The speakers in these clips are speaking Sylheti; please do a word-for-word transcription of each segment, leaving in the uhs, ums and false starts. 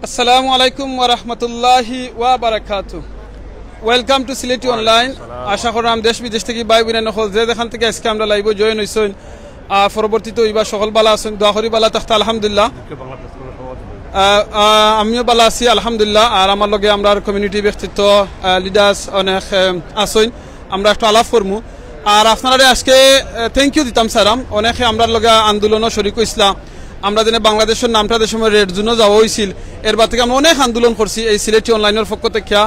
আসসালামু আলাইকুম ওয়া রাহমাতুল্লাহি ওয়া বারাকাতু। Welcome to সিলেটি অনলাইন। আশা করলাম দেশ বিদেশ থাকি ভাই বইন অকল যে যেখান থাকি আজকে আমরার live-ও join অইছইন, আহ, পরবর্তীতে অইবা, সকল ভালা আছইন, দোয়া করি ভালা থাকতা, আলহামদুলিল্লাহ। আহ, আহ, আমিও ভালা আছি, আলহামদুলিল্লাহ। আর আমার লগে আমরার community ব্যক্তিত্ব, আহ, leaders অনেক, আহ, আছইন, আমরা একটু আলাপ করমু। আর আপনারারে আজকে, আহ, thank you দিতাম চাইরাম, অনেকে আমরার লগে আন্দোলনও শরিক অইছলা। আমরা যেন বাংলাদেশর নামটা যে সময় red zone-ও যাওয়া অইছিল, এর বাদ থাকি আমরা অনেক আন্দোলন করছি এই সিলেটি অনলাইনর পক্ষ থাকিয়া,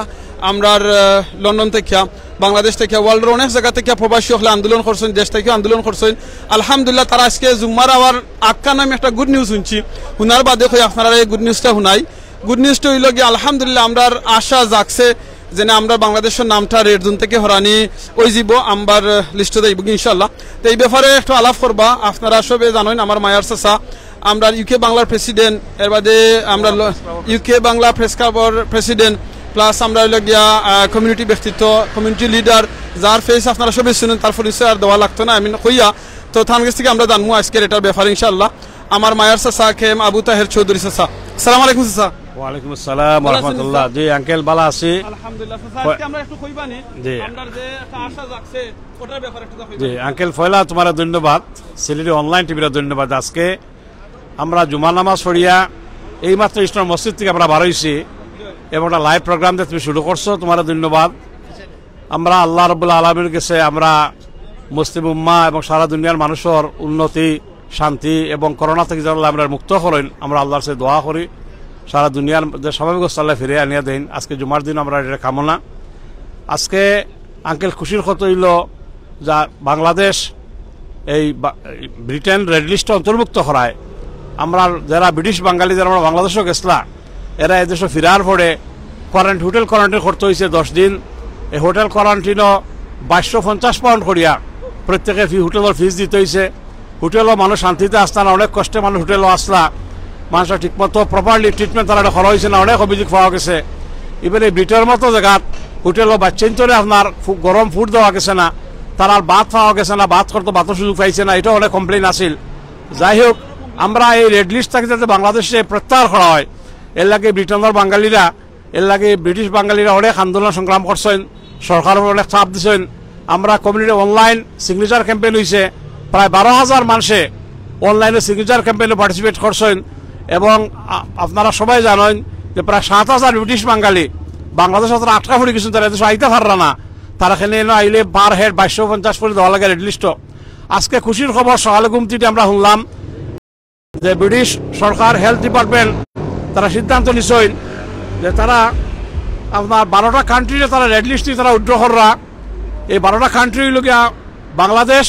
আমরার, আহ, লন্ডন থাকিয়া, বাংলাদেশ থাকিয়া, world-র অনেক জাগা থাকিয়া প্রবাসী অকলে আন্দোলন করছইন, দেশ থাকিয়াও আন্দোলন করছইন। আলহামদুলিল্লাহ, তারা আজকে জুম্মার আওয়ার আক্কা নামে একটা good news হুনছি, হুনার বাদে কই আপনারারে এই good news-টা হুনাই। Good news-টা অইলো গিয়া, আলহামদুলিল্লাহ, আমরার আশা জাগছে যেন আমরার বাংলাদেশর নামটা red zone থাকি হরানি অইযিবো, আমরার list-ও যাইবোগি ইনশাআল্লাহ। তো এই ব্যাপারে একটু আলাপ করবা, আপনারা সবে জানইন আমার মায়ার চাচা, আমরার UK বাংলার president, এর বাদে আমরার ল-, UK বাংলা press club-র president, plus আমরা অইলো গিয়া, আহ, community ব্যক্তিত্ব, community leader, যার face আপনারা সবে চিনইন, তার পরিচয় আর দেওয়া লাগতো না, আমি কইয়া। তো তান গেছ থাকি আমরা জানমু আজকের এটার ব্যাপারে ইনশাআল্লাহ। আমার মায়ার চাচা কে এম আবু তাহের চৌধুরী চাচা। আসসালামু আলাইকুম চাচা। ওয়ালাইকুম আসসালাম ওয়া রাহমাতুল্লাহ। জি আঙ্কেল, ভালা আছি। আলহামদুলিল্লাহ চাচা, আজকে আমরা একটু কইবানি জি। আমরার যে একটা আশা জাগছে, ওটার ব্যাপারে একটু কইবানি। জি আঙ্কেল, পয়লা তুমারে ধন্যবাদ, সিলেটি অনলাইন টিভিরে ধন্যবাদ। আজকে আমরা জুমার নামাজ পড়িয়া এইমাত্র ইস্টার্ন মসজিদ থাকি আমরা বার অইছি এবং একটা live program যে তুমি শুরু করছো, তুমারে ধন্যবাদ। আমরা আল্লাহ রাব্বুল আলামিনর গেছে আমরা মুসলিম উম্মাহ এবং সারা দুনিয়ার মানুষর উন্নতি, শান্তি এবং করোনা থাকি যেন আল্লায় আমরারে মুক্ত করইন, আমরা আল্লাহর কাছে দোয়া করি। সারা দুনিয়ার যে স্বাভাবিক অবস্থা আল্লায় ফিরাইয়া আনিয়া দেইন। আজকে জুমার দিন আমরা এটা কামনা। আজকে আঙ্কেল খুশির কথা অইলো যা বাংলাদেশ এই বা-, এই ব্রিটেন red list-ও অন্তর্ভুক্ত করায় আমরা যারা ব্রিটিশ বাঙালি যারা আমরা বাংলাদেশও গেছলা, এরা এদেশো ফিরার পরে quarantine, hotel quarantine করতে অইছে দশ দিন। এই hotel quarantine-ও বাইশশো পঞ্চাশ pound করিয়া প্রত্যেকে ফি-, হোটেলর fees দিতে অইছে। হোটেলও মানুষ শান্তিতে আছলা না, অনেক কষ্টে মানুষ হোটেলও আছলা, মানুষর ঠিকমতো properly treatment তারারে করা অইছে না, অনেক অভিযোগ পাওয়া গেছে। Even এই ব্রিটেনর মতো জাগাত হোটেলও বাচ্চাইন্তরে আপনার ফু-, গরম food দেওয়া গেছে না, তারার ভাত পাওয়া গেছে না, ভাত করতে ভাতর সুযোগ পাইছে না, এটাও অনেক complain আছিল। যাই হোক, আমরা এই red list থাকি যাতে বাংলাদেশে প্রত্যাহার করা হয়, এর লাগি ব্রিটেনর বাঙালিরা, এর লাগি ব্রিটিশ বাঙালিরা অনেক আন্দোলন সংগ্রাম করছইন, সরকারর অনেক চাপ দিছইন। আমরা community online signature campaign অইছে, প্রায় বারো হাজার মানষে online-এ signature campaign-ও participate করছইন। এবং আ-, আপনারা সবাই জানইন যে প্রায় সাত হাজার ব্রিটিশ বাঙালি বাংলাদেশো তারা আটকা পড়ি গেছইন, তারা এদেশো আইতা পাররা না, তারা এখানে এনো আইলে per head বাইশশো পঞ্চাশ করি দেওয়া লাগে red list-ও। আজকে খুশির খবর, সকালে ঘুম থেকে আমরা শুনলাম যে ব্রিটিশ সরকার health department তারা সিদ্ধান্ত নিছইন যে তারা আপনার বারোটা country-রে তারা red list-টি তারা withdraw কররা। এই বারোটা country অইলো গিয়া বাংলাদেশ,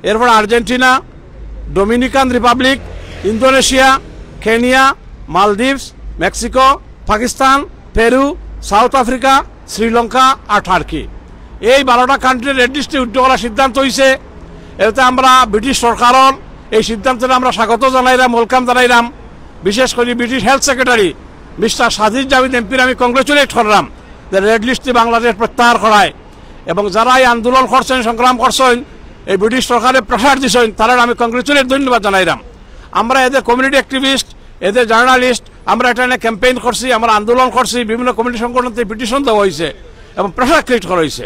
এরপর Argentina, Dominican Republic, Indonesia, Kenya, Maldives, Mexico, Pakistan, Peru, South Africa, Sri Lanka আর টার্কি। এই বারোটা country-র red list-টি withdraw করার সিদ্ধান্ত অইছে। এতে আমরা ব্রিটিশ সরকারর এই সিদ্ধান্তরে আমরা স্বাগত জানাইরাম, welcome জানাইরাম। বিশেষ করি British health secretary mister Sajid Javid এমপিরে আমি congratulate কররাম যে red list-টি বাংলাদেশ প্রত্যাহার করায়। এবং যারা এই আন্দোলন করছইন, সংগ্রাম করছইন, এই ব্রিটিশ সরকারে pressure দিছইন, তারারে আমি congratulate, ধন্যবাদ জানাইরাম। আমরা এদের community activist, এদের journalist, আমরা এটা নিয়ে campaign করছি, আমরা আন্দোলন করছি, বিভিন্ন community সংগঠন থেকে petition দেওয়া অইছে এবং pressure create করা অইছে।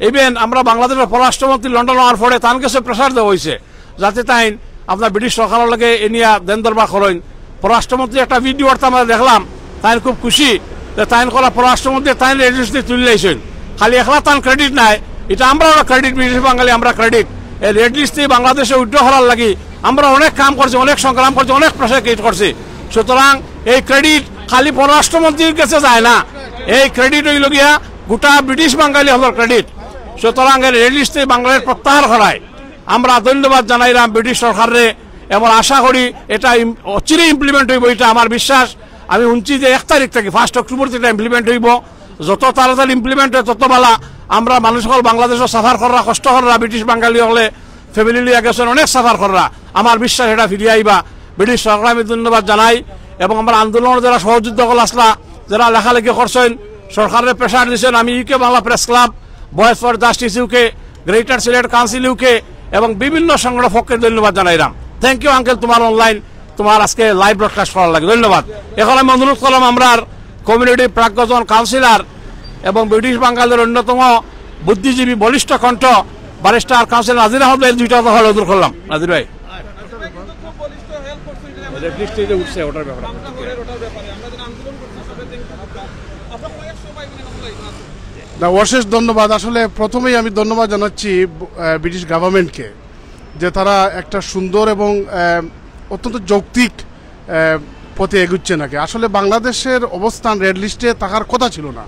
Even আমরা বাংলাদেশর পররাষ্ট্রমন্ত্রী লন্ডন অওয়ার পরে তান গেছে pressure দেওয়া অইছে যাতে তাইন আপনার ব্রিটিশ সরকারর লগে এ নিয়া দেন দরবার করইন। পররাষ্ট্রমন্ত্রী একটা video বার্তা আমরা দেখলাম, তাইন খুব খুশি যে তাইন করা পররাষ্ট্রমন্ত্রী তাইন red list-টি তুলি লাইছইন। খালি একলা তান credit নায়, এটা আমরারও credit, ব্রিটিশ বাঙালি আমরা credit। এই red list-টি বাংলাদেশে withdraw করার লাগি আমরা অনেক কাম করছি, অনেক সংগ্রাম করছি, অনেক pressure create করছি। সুতরাং এই credit খালি পররাষ্ট্রমন্ত্রীর গেছে যায় না, এই credit অইলো গিয়া গোটা ব্রিটিশ বাঙালি অকলর credit। সুতরাং এই red list-টি বাংলাদেশ প্রত্যাহার করায় আমরা ধন্যবাদ জানাইরাম ব্রিটিশ সরকাররে এবং আশা করি এটা ইম-, অচিরেই implement অইবো, এটা আমার বিশ্বাস। আমি হুনছি যে এক তারিখ থাকি, first October থাকি এটা implement অইবো। যত তাড়াতাড়ি implement অয় তত ভালা। আমরা মানুষ অকল বাংলাদেশো suffer কররা, কষ্ট কররা, ব্রিটিশ বাঙালি অকলে family লইয়া গেছইন, অনেক suffer কররা। আমার বিশ্বাস এটা ফিরিয়া আইবা। ব্রিটিশ সরকাররে আমি ধন্যবাদ জানাই এবং আমার আন্দোলনর যারা সহযোদ্ধা অকল আছলা, যারা লেখালেখি করছইন, সরকাররে pressure দিছইন, আমি UK Bangla press club, Voice for Justice UK, Greater Sylhet Council UK এবং বিভিন্ন সংগঠন পক্ষে ধন্যবাদ জানাইরাম। Thank you uncle, তুমার online তোমার আজকে লাইভ ব্রডকাস্ট করার লাগি ধন্যবাদ। এখন আমি অনুরোধ করলাম আমরার কমিউনিটি প্রাজ্ঞজন কাউন্সিলর এবং ব্রিটিশ বাঙালদের অন্যতম বুদ্ধিজীবী বলিষ্ঠ কণ্ঠ ব্যারিস্টার কাউন্সিলর নাজির আহমদ ভাইয়ের দুইটা কথা অনুরোধ করলাম। নাজির ভাই। না, অশেষ ধন্যবাদ। আসলে প্রথমেই আমি ধন্যবাদ জানাচ্ছি আহ, ব্রিটিশ গভর্নমেন্টকে, যে তারা একটা সুন্দর এবং আহ, অত্যন্ত যৌক্তিক আহ, পথে এগুচ্ছে নাকি। আসলে বাংলাদেশের অবস্থান রেড লিস্টে থাকার কথা ছিল না।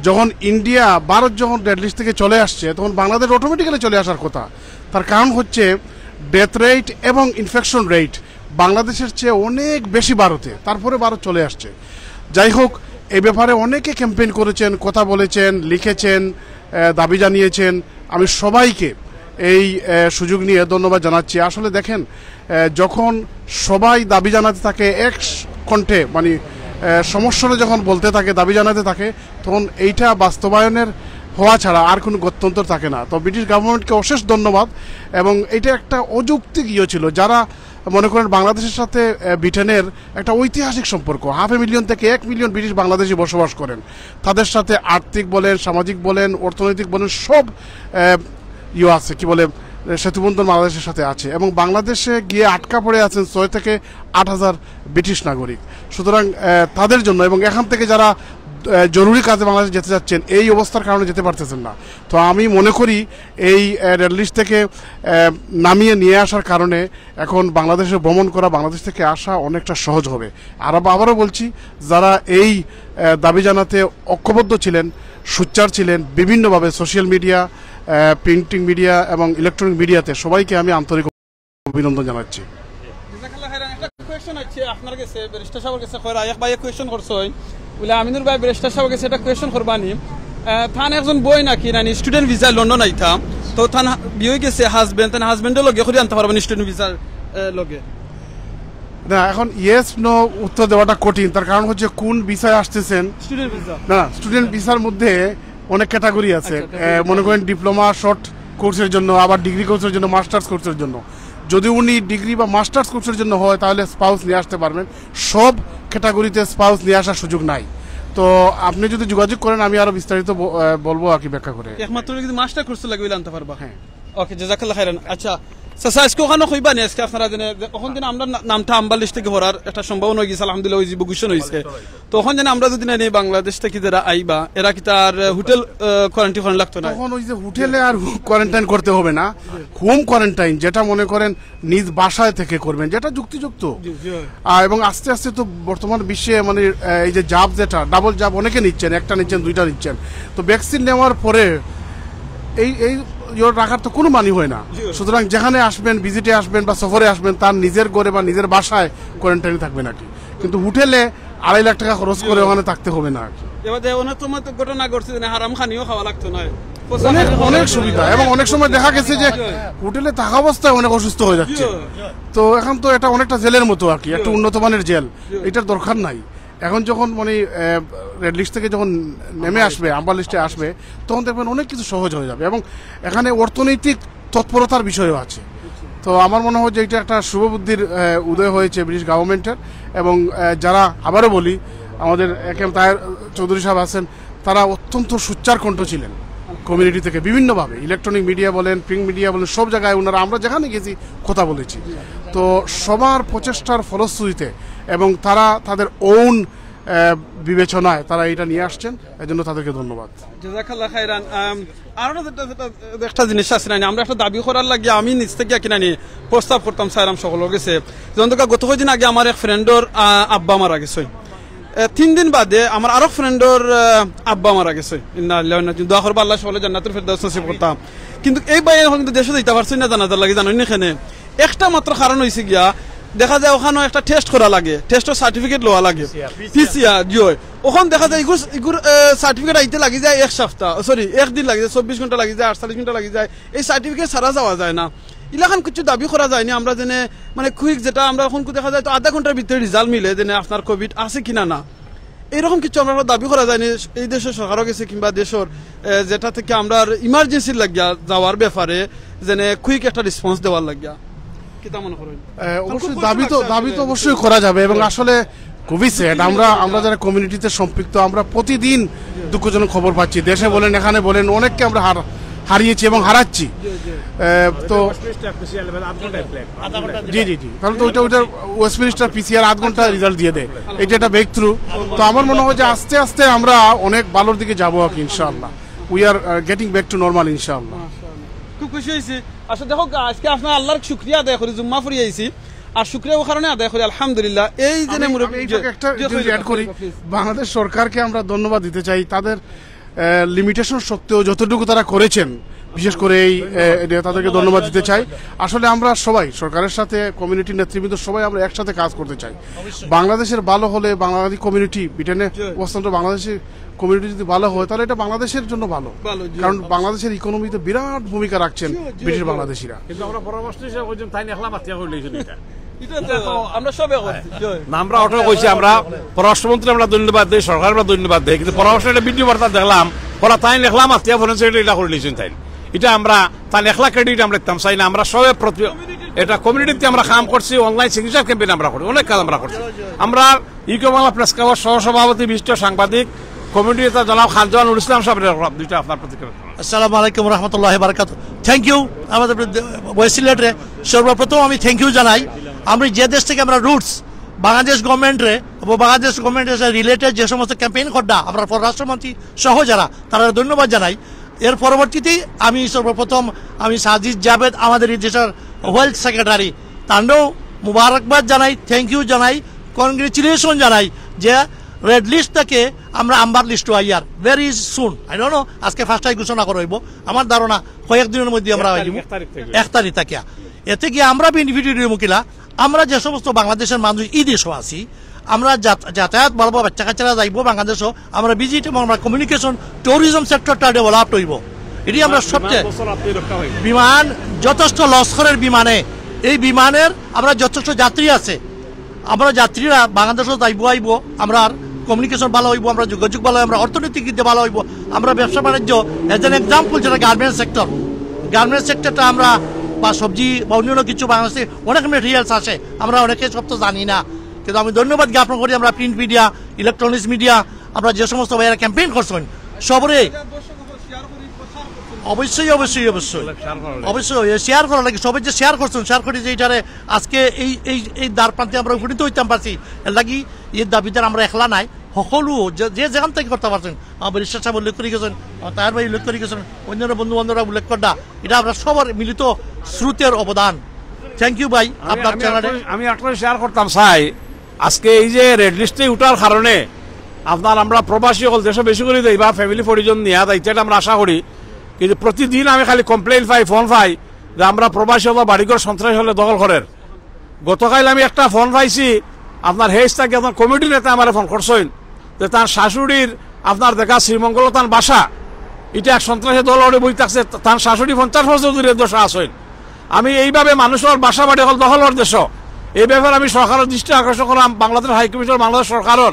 যখন ইন্ডিয়া, ভারত যখন রেড লিস্ট থেকে চলে আসছে, তখন বাংলাদেশ অটোমেটিক্যালি চলে আসার কথা। তার কারণ হচ্ছে ডেথ রেট এবং ইনফেকশন রেট বাংলাদেশের চেয়ে অনেক বেশি ভারতে, তারপরে ভারত চলে আসছে। যাই হোক, এই ব্যাপারে অনেকে ক্যাম্পেইন করেছেন, কথা বলেছেন, লিখেছেন, আহ, দাবি জানিয়েছেন। আমি সবাইকে এই আহ, সুযোগ নিয়ে ধন্যবাদ জানাচ্ছি। আসলে দেখেন, আহ, যখন সবাই দাবি জানাতে থাকে এক স- কণ্ঠে, মানে আহ, সমস্যাটা যখন বলতে থাকে, দাবি জানাতে থাকে, তখন এইটা বাস্তবায়নের হওয়া ছাড়া আর কোনো গত্যন্তর থাকে না। তো ব্রিটিশ গভর্নমেন্টকে অশেষ ধন্যবাদ। এবং এটা একটা অযৌক্তিক ইয়ে ছিল, যারা মনে করেন বাংলাদেশের সাথে আহ, ব্রিটেনের একটা ঐতিহাসিক সম্পর্ক, হাফ এ মিলিয়ন থেকে এক মিলিয়ন ব্রিটিশ বাংলাদেশি বসবাস করেন। তাদের সাথে আর্থিক বলেন, সামাজিক বলেন, অর্থনৈতিক বলেন, সব আহ, ইয়ে আছে, কি বলে, সেতুবন্ধন বাংলাদেশের সাথে আছে। এবং বাংলাদেশে গিয়ে আটকা পড়ে আছেন ছয় থেকে আট হাজার ব্রিটিশ নাগরিক। সুতরাং আহ, তাদের জন্য এবং এখান থেকে যারা আহ, জরুরি কাজে বাংলাদেশে যেতে চাচ্ছেন, এই অবস্থার কারণে যেতে পারতেছেন না। তো আমি মনে করি এই আহ, রেড লিস্ট থেকে আহ, নামিয়ে নিয়ে আসার কারণে এখন বাংলাদেশে ভ্রমণ করা, বাংলাদেশ থেকে আসা অনেকটা সহজ হবে। আর আব- আবারও বলছি, যারা এই আহ, দাবি জানাতে ঐক্যবদ্ধ ছিলেন, সোচ্চার ছিলেন, বিভিন্নভাবে সোশ্যাল মিডিয়া, প্রিন্টিং মিডিয়া এবং ইলেকট্রনিক মিডিয়াতে সবাইকে আমি আন্তরিক অভিনন্দন জানাচ্ছি। আপনার কাছে ব্যারিস্টার সাহেবের কাছে কইরা এক ভাইয়ে কোয়েশ্চন করছে, বুলে আমিনুর ভাই ব্যারিস্টার সাহেবের কাছে একটা কোয়েশ্চন করবানি। আহ, তান একজন বই নাকি নানি স্টুডেন্ট ভিসা লন্ডন আইতা, তো তান বিয়ে গেছে হাজবেন্ড, তান হাজবেন্ডের লগে করি আনতে পারবেন স্টুডেন্ট ভিসার আহ, লগে। না, এখন ইয়েস নো উত্তর দেওয়াটা কঠিন। তার কারণ হচ্ছে কোন ভিসায় আসতেছেন। Student visa. না, স্টুডেন্ট ভিসার মধ্যে অনেক ক্যাটাগরি আছে। আচ্ছা, ক্যাটাগরি। আহ, মনে করেন ডিপ্লোমা শর্ট কোর্সের জন্য, আবার ডিগ্রি কোর্সের জন্য, মাস্টার্স কোর্সের জন্য। যদি উনি ডিগ্রি বা মাস্টার্স কোর্সের জন্য হয়, তাহলে স্পাউস নিয়ে আসতে পারবেন। সব ক্যাটাগরিতে স্পাউস নিয়ে আসার সুযোগ নাই। তো আপনি যদি যোগাযোগ করেন, আমি আরো বিস্তারিত ব- আহ, বলবো আর কি, ব্যাখ্যা করে। একমাত্র যদি মাস্টার কোর্স লাগে, অইলে আনতে পারবা। হ্যাঁ। ওকে, জাজাকাল্লাহ খাইরান। আচ্ছা, চাচা, আজকে ওখানে কইবা নি আজকে আপনারা জেনে, যে ওখান দিন আমরা না- নামটা আম্বার লিস্ট থেকে হরার একটা সম্ভাবনা হয়ে গেছে, আলহামদুলিল্লাহ, ওই যে বুকুশন হয়েছে। তো ওখান দিন আমরা যদি না নেই, বাংলাদেশ থেকে যারা আইবা, এরা কি তার আহ, হোটেল কোয়ারেন্টাইন করা লাগতো না? তখন ওই যে হোটেলে আর কোয়ারেন্টাইন করতে হবে না, হোম কোয়ারেন্টাইন, যেটা মনে করেন নিজ বাসায় থেকে করবেন, যেটা যুক্তিযুক্ত। আহ, এবং আস্তে আস্তে তো বর্তমান বিশ্বে মানে আহ, এই যে জাব, যেটা ডাবল জাব অনেকে নিচ্ছেন, একটা নিচ্ছেন, দুইটা নিচ্ছেন। তো ভ্যাকসিন নেওয়ার পরে এই এই ইয়ে রাখার তো কোনো মানে হয় না। সুতরাং যেখানে আসবেন, ভিজিটে আসবেন বা সফরে আসবেন, তার নিজের ঘরে বা নিজের বাসায় কোয়ারেন্টাইনে থাকবেন আর কি। কিন্তু হোটেলে আড়াই লাখ টাকা খরচ করে ওখানে থাকতে হবে না আর কি। এবার যে অনেক সময় তো ঘটনা ঘটছে যে হারাম খানিও খাওয়া লাগতো না। অনেক অনেক সুবিধা। এবং অনেক সময় দেখা গেছে যে হোটেলে থাকা অবস্থায় অনেক অসুস্থ হয়ে যাচ্ছে। তো এখন তো এটা অনেকটা জেলের মতো আর কি, একটা উন্নত মানের জেল, এটার দরকার নাই। এখন যখন মানে রেড লিস্ট থেকে যখন নেমে আসবে, আম্বার লিস্টে আসবে, তখন দেখবেন অনেক কিছু সহজ হয়ে যাবে। এবং এখানে অর্থনৈতিক তৎপরতার বিষয়ও আছে। তো আমার মনে হয় যে এটা একটা শুভ বুদ্ধির আহ, উদয় হয়েছে ব্রিটিশ গভর্নমেন্টের। এবং আহ, যারা, আবারও বলি, আমাদের একে এম তাহের চৌধুরী সাহেব আছেন, তারা অত্যন্ত সোচ্চার কণ্ঠ ছিলেন কমিউনিটি থেকে বিভিন্নভাবে, ইলেকট্রনিক মিডিয়া বলেন, প্রিন্ট মিডিয়া বলেন, সব জায়গায় ওনারা, আমরা যেখানে গেছি, কথা বলেছি। তো সবার প্রচেষ্টার ফলশ্রুতিতে এবং তারা তাদের ওন বিবেচনায় তারা এটা নিয়ে আসছেন, এজন্য তাদেরকে ধন্যবাদ। জাজাকাল্লাহ খাইরান। আম, আরো যেটা, যেটা, একটা জিনিস আছে না, আমরা একটা দাবি করার লাগি আমি নিজ থেকে কিনা নি প্রস্তাব করতাম চাইরাম সকলের গেছে। যেমন ধরো, গত কয়েকদিন আগে আমার এক ফ্রেন্ডর আব্বা মারা গেছে। এ, তিন দিন বাদে আমার আরো ফ্রেন্ডর আব্বা মারা গেছে। ইন্না লিল্লাহি ওয়া ইন্না ইলাইহি রাজিউন। দোয়া করবা আল্লাহ সকলে জান্নাতুল ফেরদাউস নসিব করতাম। কিন্তু এই ভাই এখন কিন্তু দেশে যাইতে পারছে না জানাজার লাগি, জানেন নি কেনে? একটা মাত্র কারণ হয়েছে গিয়া, দেখা যায় ওখানে একটা টেস্ট করা লাগে, টেস্টর সার্টিফিকেট লওয়া লাগে, পিসিআর, জি হয়। ওখান দেখা যায় ইগুর ইগুর সার্টিফিকেট আইতে লাগি যায় এক সপ্তাহ, সরি, একদিন লাগি যায়, চব্বিশ ঘন্টা লাগি যায়, আটচল্লিশ ঘন্টা লাগি যায়। এই সার্টিফিকেট ছাড়া যাওয়া যায় না। ইলাখান কিছু দাবি করা যায়নি আমরা, যেনে মানে কুইক, যেটা আমরা এখন দেখা যায় তো আধা ঘন্টার ভিতরে রেজাল্ট মিলে, যেনে আপনার কোভিড আছে কিনা না, এইরকম কিছু আমরা দাবি করা যায়নি এই দেশের সরকারের গেছে কিংবা দেশের, এ, যেটা থেকে আমরা ইমার্জেন্সি লাগিয়া যাওয়ার ব্যাপারে যেনে কুইক একটা রেসপন্স দেওয়ার লাগিয়া। কিতা মনে করেন? অবশ্যই দাবি তো দাবি তো অবশ্যই করা যাবে। এবং আসলে খুবই স্যাড। আমরা আমরা যারা কমিউনিটিতে সম্পৃক্ত, আমরা প্রতিদিন দুঃখজনক খবর পাচ্ছি। দেশে বলেন, এখানে বলেন, অনেককে আমরা হার- হারিয়েছি এবং হারাচ্ছি। তো জি, জি, জি। কারণ তো ওইটা ওইটা ওয়েস্টমিনিস্টার পিসিআর আধ ঘন্টা রেজাল্ট দিয়ে দেয়। এটা একটা ব্রেক থ্রু। তো আমার মনে হয় যে আস্তে আস্তে আমরা অনেক ভালোর দিকে যাবো আর কি, ইনশাআল্লাহ। We are getting back to normal, ইনশাআল্লাহ। খুব খুশি হয়েছি। আচ্ছা, দেখো, আজকে আপনার আল্লাহর শুক্রিয়া আদায় করি, জুম্মা পড়ি আইছি, আর শুক্রিয়া ও কারণে আদায় করি, আলহামদুলিল্লাহ। এই যে আমি- মুরব্বী- আমি এই যে- ফাঁকে একটা যে- জিনিস যে- অ্যাড করি। Please। বাংলাদেশ সরকারকে আমরা ধন্যবাদ দিতে চাই, তাদের লিমিটেশন সত্ত্বেও যতটুকু তারা করেছেন, বিশেষ করে এই এ, এটা তাদেরকে ধন্যবাদ দিতে চাই। আসলে আমরা সবাই, সরকারের সাথে কমিউনিটি নেতৃবৃন্দ, সবাই আমরা একসাথে কাজ করতে চাই। বাংলাদেশের ভালো হলে, বাংলাদেশি কমিউনিটি ব্রিটেনে অবস্থান, বাংলাদেশি কমিউনিটি যদি ভালো হয়, তাহলে এটা বাংলাদেশের জন্য ভালো। ভালো, জি, কারণ অবশ্যই। বাংলাদেশের ইকোনমিতে বিরাট ভূমিকা রাখছেন জি, জি, ব্রিটিশ জি। বাংলাদেশিরা। কিন্তু আমরা পরামর্শ হিসেবে কইছেন, তাই একলা মাতিয়া করলে এই জন্য এটা। এটা তো আমরা সবে করছি, জি। না, আমরা ওটাও কইছি, আমরা পররাষ্ট্রমন্ত্রী আমরা ধন্যবাদ দেই, সরকার আমরা ধন্যবাদ দেই, কিন্তু পরামর্শ একটা ভিডিও বার্তা দেখলাম, ওরা তাই একলা মাতিয়া ফরেন সেক্রেটারি এটা করে নিয়েছেন তাই। এটা আমরা তাই একলা ক্রেডিট আমরা দিতাম চাই না, আমরা সবে প্রতি এটা কমিউনিটিতে আমরা কাম করছি, অনলাইন সিগনেচার ক্যাম্পেইন আমরা করি, অনেক কাজ আমরা করছি। আমরা ইউকে বাংলা প্রেস ক্লাবের সহসভাপতি বিশিষ্ট সাংবাদিক কমিউনিটি নেতা জনাব খান জামাল নুর ইসলাম সাহেবের দুইটা আপনার প্রতিক্রিয়া। আসসালামু আলাইকুম রহমতুল্লাহ বারকাত। Thank you. আমাদের ওয়েস্ট সিলেটে সর্বপ্রথম আমি থ্যাংক ইউ জানাই। আমি যে দেশ থেকে আমরা রুটস বাংলাদেশ গভর্নমেন্টরে, বাংলাদেশ গভর্নমেন্টের রিলেটেড যে সমস্ত ক্যাম্পেইন করডা, আমরা পররাষ্ট্রমন্ত্রী সহ যারা, তারা ধন্যবাদ জানাই। এর পরবর্তীতেই আমি সর্বপ্রথম আমি সাজিদ জাভেদ, আমাদের এই দেশের হেলথ সেক্রেটারি, তাণ্ডও মুবারকবাদ জানাই, থ্যাংক ইউ জানাই, কনগ্রেচুলেশন জানাই যে রেড লিস্ট থেকে আমরা আম্বার লিস্টও Iyer very soon. I don't know আজকে ফার্স্ট টাইম ঘোষণা করা হইব, আমার ধারণা কয়েকদিনের মধ্যে আমরা এক তারিখ, আইব। এক তারিখ থেকে। এক তারিখ থাকিয়া এতে গিয়া আমরা বেনিফিটেড হইব কিলা, আমরা যে সমস্ত বাংলাদেশের মানুষ এই দেশও আছি, আমরা যাত- যাতায়াত বাড়বো, বাচ্চা কাচ্চারা যাইব বাংলাদেশও, আমরা ভিজিট এবং আমরা কমিউনিকেশন ট্যুরিজম সেক্টরটা ডেভেলপড হইব। এটি আমরা সবচেয়ে বিমান যথেষ্ট লস্করের বিমানে, এই বিমানের আমরা যথেষ্ট যাত্রী আছে, আমরা যাত্রীরা বাংলাদেশও যাইব আইব, আমরা কমিউনিকেশন ভালো হইব, আমরা যোগাযোগ ভালো হইব, আমরা অর্থনৈতিক দিক দিয়ে ভালো হইব, আমরা ব্যবসা বাণিজ্য এজ অ্যান এক্সাম্পল যেটা গার্মেন্টস সেক্টর, গার্মেন্টস সেক্টরটা আমরা বা সবজি বা অন্যান্য কিছু বাংলাদেশে অনেক মেটেরিয়ালস আসে, আমরা অনেকে সব তো জানি না। কিন্তু আমি ধন্যবাদ জ্ঞাপন করি আমরা প্রিন্ট মিডিয়া, ইলেকট্রনিক্স মিডিয়া, আমরা যে সমস্ত ভাইয়েরা ক্যাম্পেইন করছেন সবরে অবশ্যই অবশ্যই অবশ্যই অবশ্যই শেয়ার করা লাগে। সবাই যে শেয়ার করছেন, শেয়ার করি যে এটারে আজকে এই এই এই দ্বার প্রান্তে আমরা উপনীত হইতাম পারছি। এর লাগি এর দাবিদার আমরা একলা নাই, সকলো যে যে যেখান থেকে করতে পারছেন, আমার ব্যারিস্টার সাহেব উল্লেখ করে গেছেন, আমার তাহের ভাই উল্লেখ করে গেছেন, অন্যান্য বন্ধু বান্ধবরা উল্লেখ করডা, এটা আমরা সবার মিলিত স্রোতের অবদান। থ্যাংক ইউ ভাই। আপনার আমি চ্যানেলে একটা- আমি একটা শেয়ার করতাম চাই, আজকে এই যে রেড লিস্টে উঠার কারণে আপনার আমরা প্রবাসী সকল দেশে বেশি করে দেই বা ফ্যামিলি পরিজন নিয়ে যাইতে, এটা আমরা আশা করি। কিন্তু প্রতিদিন আমি খালি কমপ্লেইন পাই, ফোন পাই যে আমরা প্রবাসী হলো বাড়িঘর সন্ত্রাস হলে দখল করের। গতকাল আমি একটা ফোন পাইছি, আপনার হেজ থাকি আপনার কমিটি নেতা আমার ফোন করছেন যে তার শাশুড়ির আপনার দেখা শ্রীমঙ্গল তার বাসা, এটা এক সন্ত্রাসী দল ওরে বই থাকছে, তার শাশুড়ি পঞ্চাশ বছর ধরে দশা আছেন। আমি এইভাবে মানুষের বাসা বাড়ি হল দখলর দেশ, এই ব্যাপারে আমি সরকারের দৃষ্টি আকর্ষণ করলাম, বাংলাদেশ হাইকমিশন, বাংলাদেশ সরকারের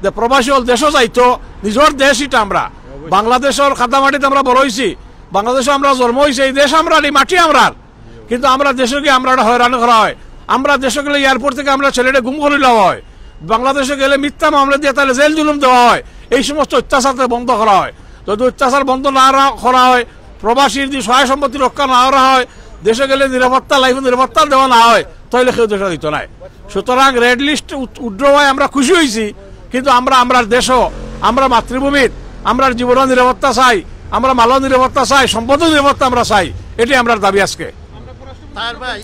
যে প্রবাসী হল দেশও যাইতো, নিজের দেশ এটা আমরা, বাংলাদেশের খাতামাটিতে আমরা বড় হইছি, বাংলাদেশে আমরা জন্ম হইছি, এই দেশ আমরা, এই মাটি আমরা, কিন্তু আমরা দেশে গিয়ে আমরা একটা হয়রানি করা হয়। আমরা দেশে গেলে এয়ারপোর্ট থেকে আমরা ছেলেটা গুম করে নেওয়া হয়, বাংলাদেশে গেলে মিথ্যা মামলা দিয়ে তাহলে জেল জুলুম দেওয়া হয়। এই সমস্ত অত্যাচার বন্ধ করা হয়। যদি অত্যাচার বন্ধ না রা- করা হয়, প্রবাসীর যদি সহায় সম্পত্তি রক্ষা না করা হয়, দেশে গেলে নিরাপত্তা, লাইফ নিরাপত্তা দেওয়া না হয়, তাহলে কেউ দেশে দিত নাই। সুতরাং রেড লিস্ট উইথড্র হয় আমরা খুশি হয়েছি, কিন্তু আমরা আমরার দেশও, আমরা মাতৃভূমিত, আমরার জীবনও নিরাপত্তা চাই, আমরা মালও নিরাপত্তা চাই, সম্পদও নিরাপত্তা আমরা চাই। এটাই আমরার দাবি আজকে। তার ভাই।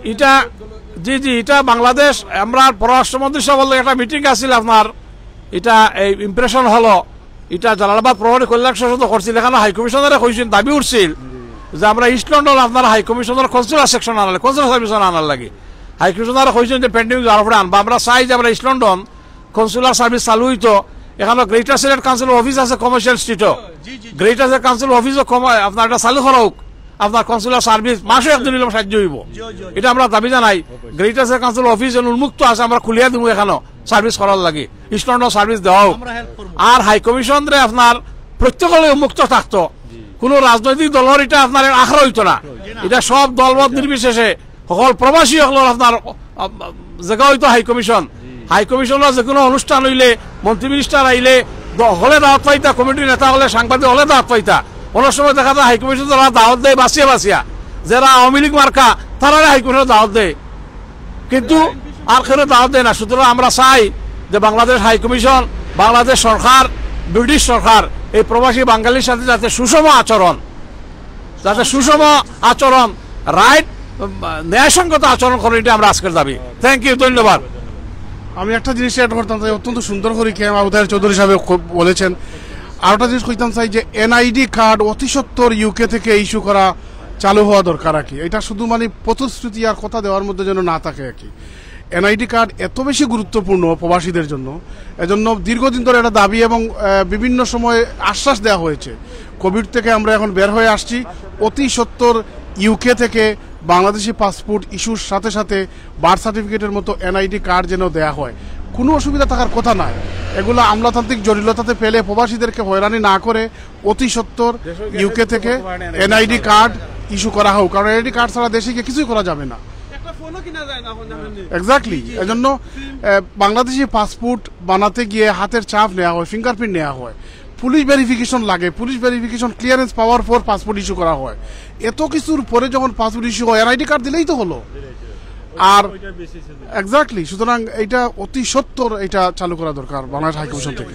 এটা, জি, জি, এটা বাংলাদেশ, আমরা পররাষ্ট্রমন্ত্রী সহ একটা মিটিং আছিল আপনার, এটা এই ইমপ্রেশন হলো, এটা জালালাবাদ প্রহরী কল্যাণ সংসদ করছিল, এখানে হাইকমিশনারে কইছেন, দাবি উঠছিল যে আমরা ইস্ট লন্ডন আপনার হাইকমিশনার কনসুলার সেকশন আনার, কনসুলার সার্ভিস আনার লাগে। হাইকমিশনারে কইছেন যে পেন্ডিং যাওয়ার পরে আনবা। আমরা চাই যে আমরা ইস্ট লন্ডন কনসুলার সার্ভিস চালু হইতো, এখানে গ্রেটার সিলেট কাউন্সিল অফিস আছে কমার্শিয়াল স্ট্রিটও, গ্রেটার সিলেট কাউন্সিল অফিসও কম-, আপনার এটা চালু করা হোক, আপনার কনসুলার সার্ভিস মাসে একদিন হইলেও সাহায্য হইব। এটা আমরা দাবি জানাই, গ্রেটার সিলেট কাউন্সিল অফিস যেন উন্মুক্ত আছে, আমরা খুলিয়া দিব এখানে সার্ভিস করার লাগে, ইস্ট লন্ডন সার্ভিস দেওয়া হোক। আর হাই কমিশন রে আপনার প্রত্যেক হলে উন্মুক্ত থাকতো, কোনো রাজনৈতিক দলর ইটা আপনার আখড়া অইতো না। ইটা সব দলমত নির্বিশেষে সকল প্রবাসী সকলর আপনার, আ, আ, জাগা অইতো হাই কমিশন। হাই কমিশনর যে কোনো অনুষ্ঠান অইলে, মন্ত্রী মিনিস্টার আইলে, দ-, হকলে দাওয়াত পাইতা, কমিটির নেতা হকলে, সাংবাদিক হকলে দাওয়াত পাইতা। অনেক সময় দেখা যায় হাই কমিশন তারা দাওয়াত দেয় বাছিয়া বাছিয়া, যারা আওয়ামী লীগ মার্কা, তারারে হাই কমিশন দাওয়াত দেয়, কিন্তু আর কেউ দাওয়াত দেয় না। সুতরাং আমরা চাই যে বাংলাদেশ হাই কমিশন, বাংলাদেশ সরকার, ব্রিটিশ সরকার এই প্রবাসী বাঙালির সাথে যাতে সুষম আচরণ, যাতে সুষম আচরণ, রাইট, উম, ন্যায়সঙ্গত আচরণ করে, এটা আমরা আজকের দাবি। থ্যাংক ইউ, ধন্যবাদ। আমি একটা জিনিস অ্যাড করতাম চাই, অত্যন্ত সুন্দর করে কে এম আবু তাহের চৌধুরী সাহেব ক-, বলেছেন। আর একটা জিনিস কইতাম চাই যে এনআইডি কার্ড অতি সত্বর ইউকে থেকে ইস্যু করা চালু হওয়া দরকার আর কি। এটা শুধু মানে প্রতিশ্রুতি আর কথা দেওয়ার মধ্যে যেন না থাকে আর কি। এনআইডি কার্ড এত বেশি গুরুত্বপূর্ণ প্রবাসীদের জন্য, এজন্য দীর্ঘদিন ধরে এটা দাবি এবং, আহ, বিভিন্ন সময় আশ্বাস দেওয়া হয়েছে। কোভিড থেকে আমরা এখন বের হয়ে আসছি, অতি সত্বর ইউকে থেকে বাংলাদেশি পাসপোর্ট ইস্যুর সাথে সাথে বার্থ সার্টিফিকেটের মতো এনআইডি কার্ড যেন দেয়া হয়, কোনো অসুবিধা থাকার কথা নয়। এগুলো আমলাতান্ত্রিক জটিলতাতে ফেলে প্রবাসীদেরকে হয়রানি না করে অতি সত্বর ইউকে থেকে এনআইডি কার্ড ইস্যু করা হোক, কারণ এনআইডি কার্ড ছাড়া দেশে গিয়ে কিছুই করা যাবে না। একটা ফোনও কিনা যায় না এখন, জানেন নি? এক্স্যাক্টলি। এজন্য, আহ, বাংলাদেশি পাসপোর্ট বানাতে গিয়ে হাতের ছাপ নেওয়া হয়, ফিঙ্গারপ্রিন্ট নেওয়া হয়, পুলিশ ভেরিফিকেশন লাগে, পুলিশ ভেরিফিকেশন ক্লিয়ারেন্স পাওয়ার পর পাসপোর্ট ইস্যু করা হয়। এত কিছুর পরে যখন পাসপোর্ট ইস্যু হয়, এনআইডি কার্ড দিলেই তো হলো। আর এক্স্যাক্টলি, সুতরাং এটা অতি সত্বর এটা চালু করা দরকার বাংলাদেশ হাই কমিশন থেকে।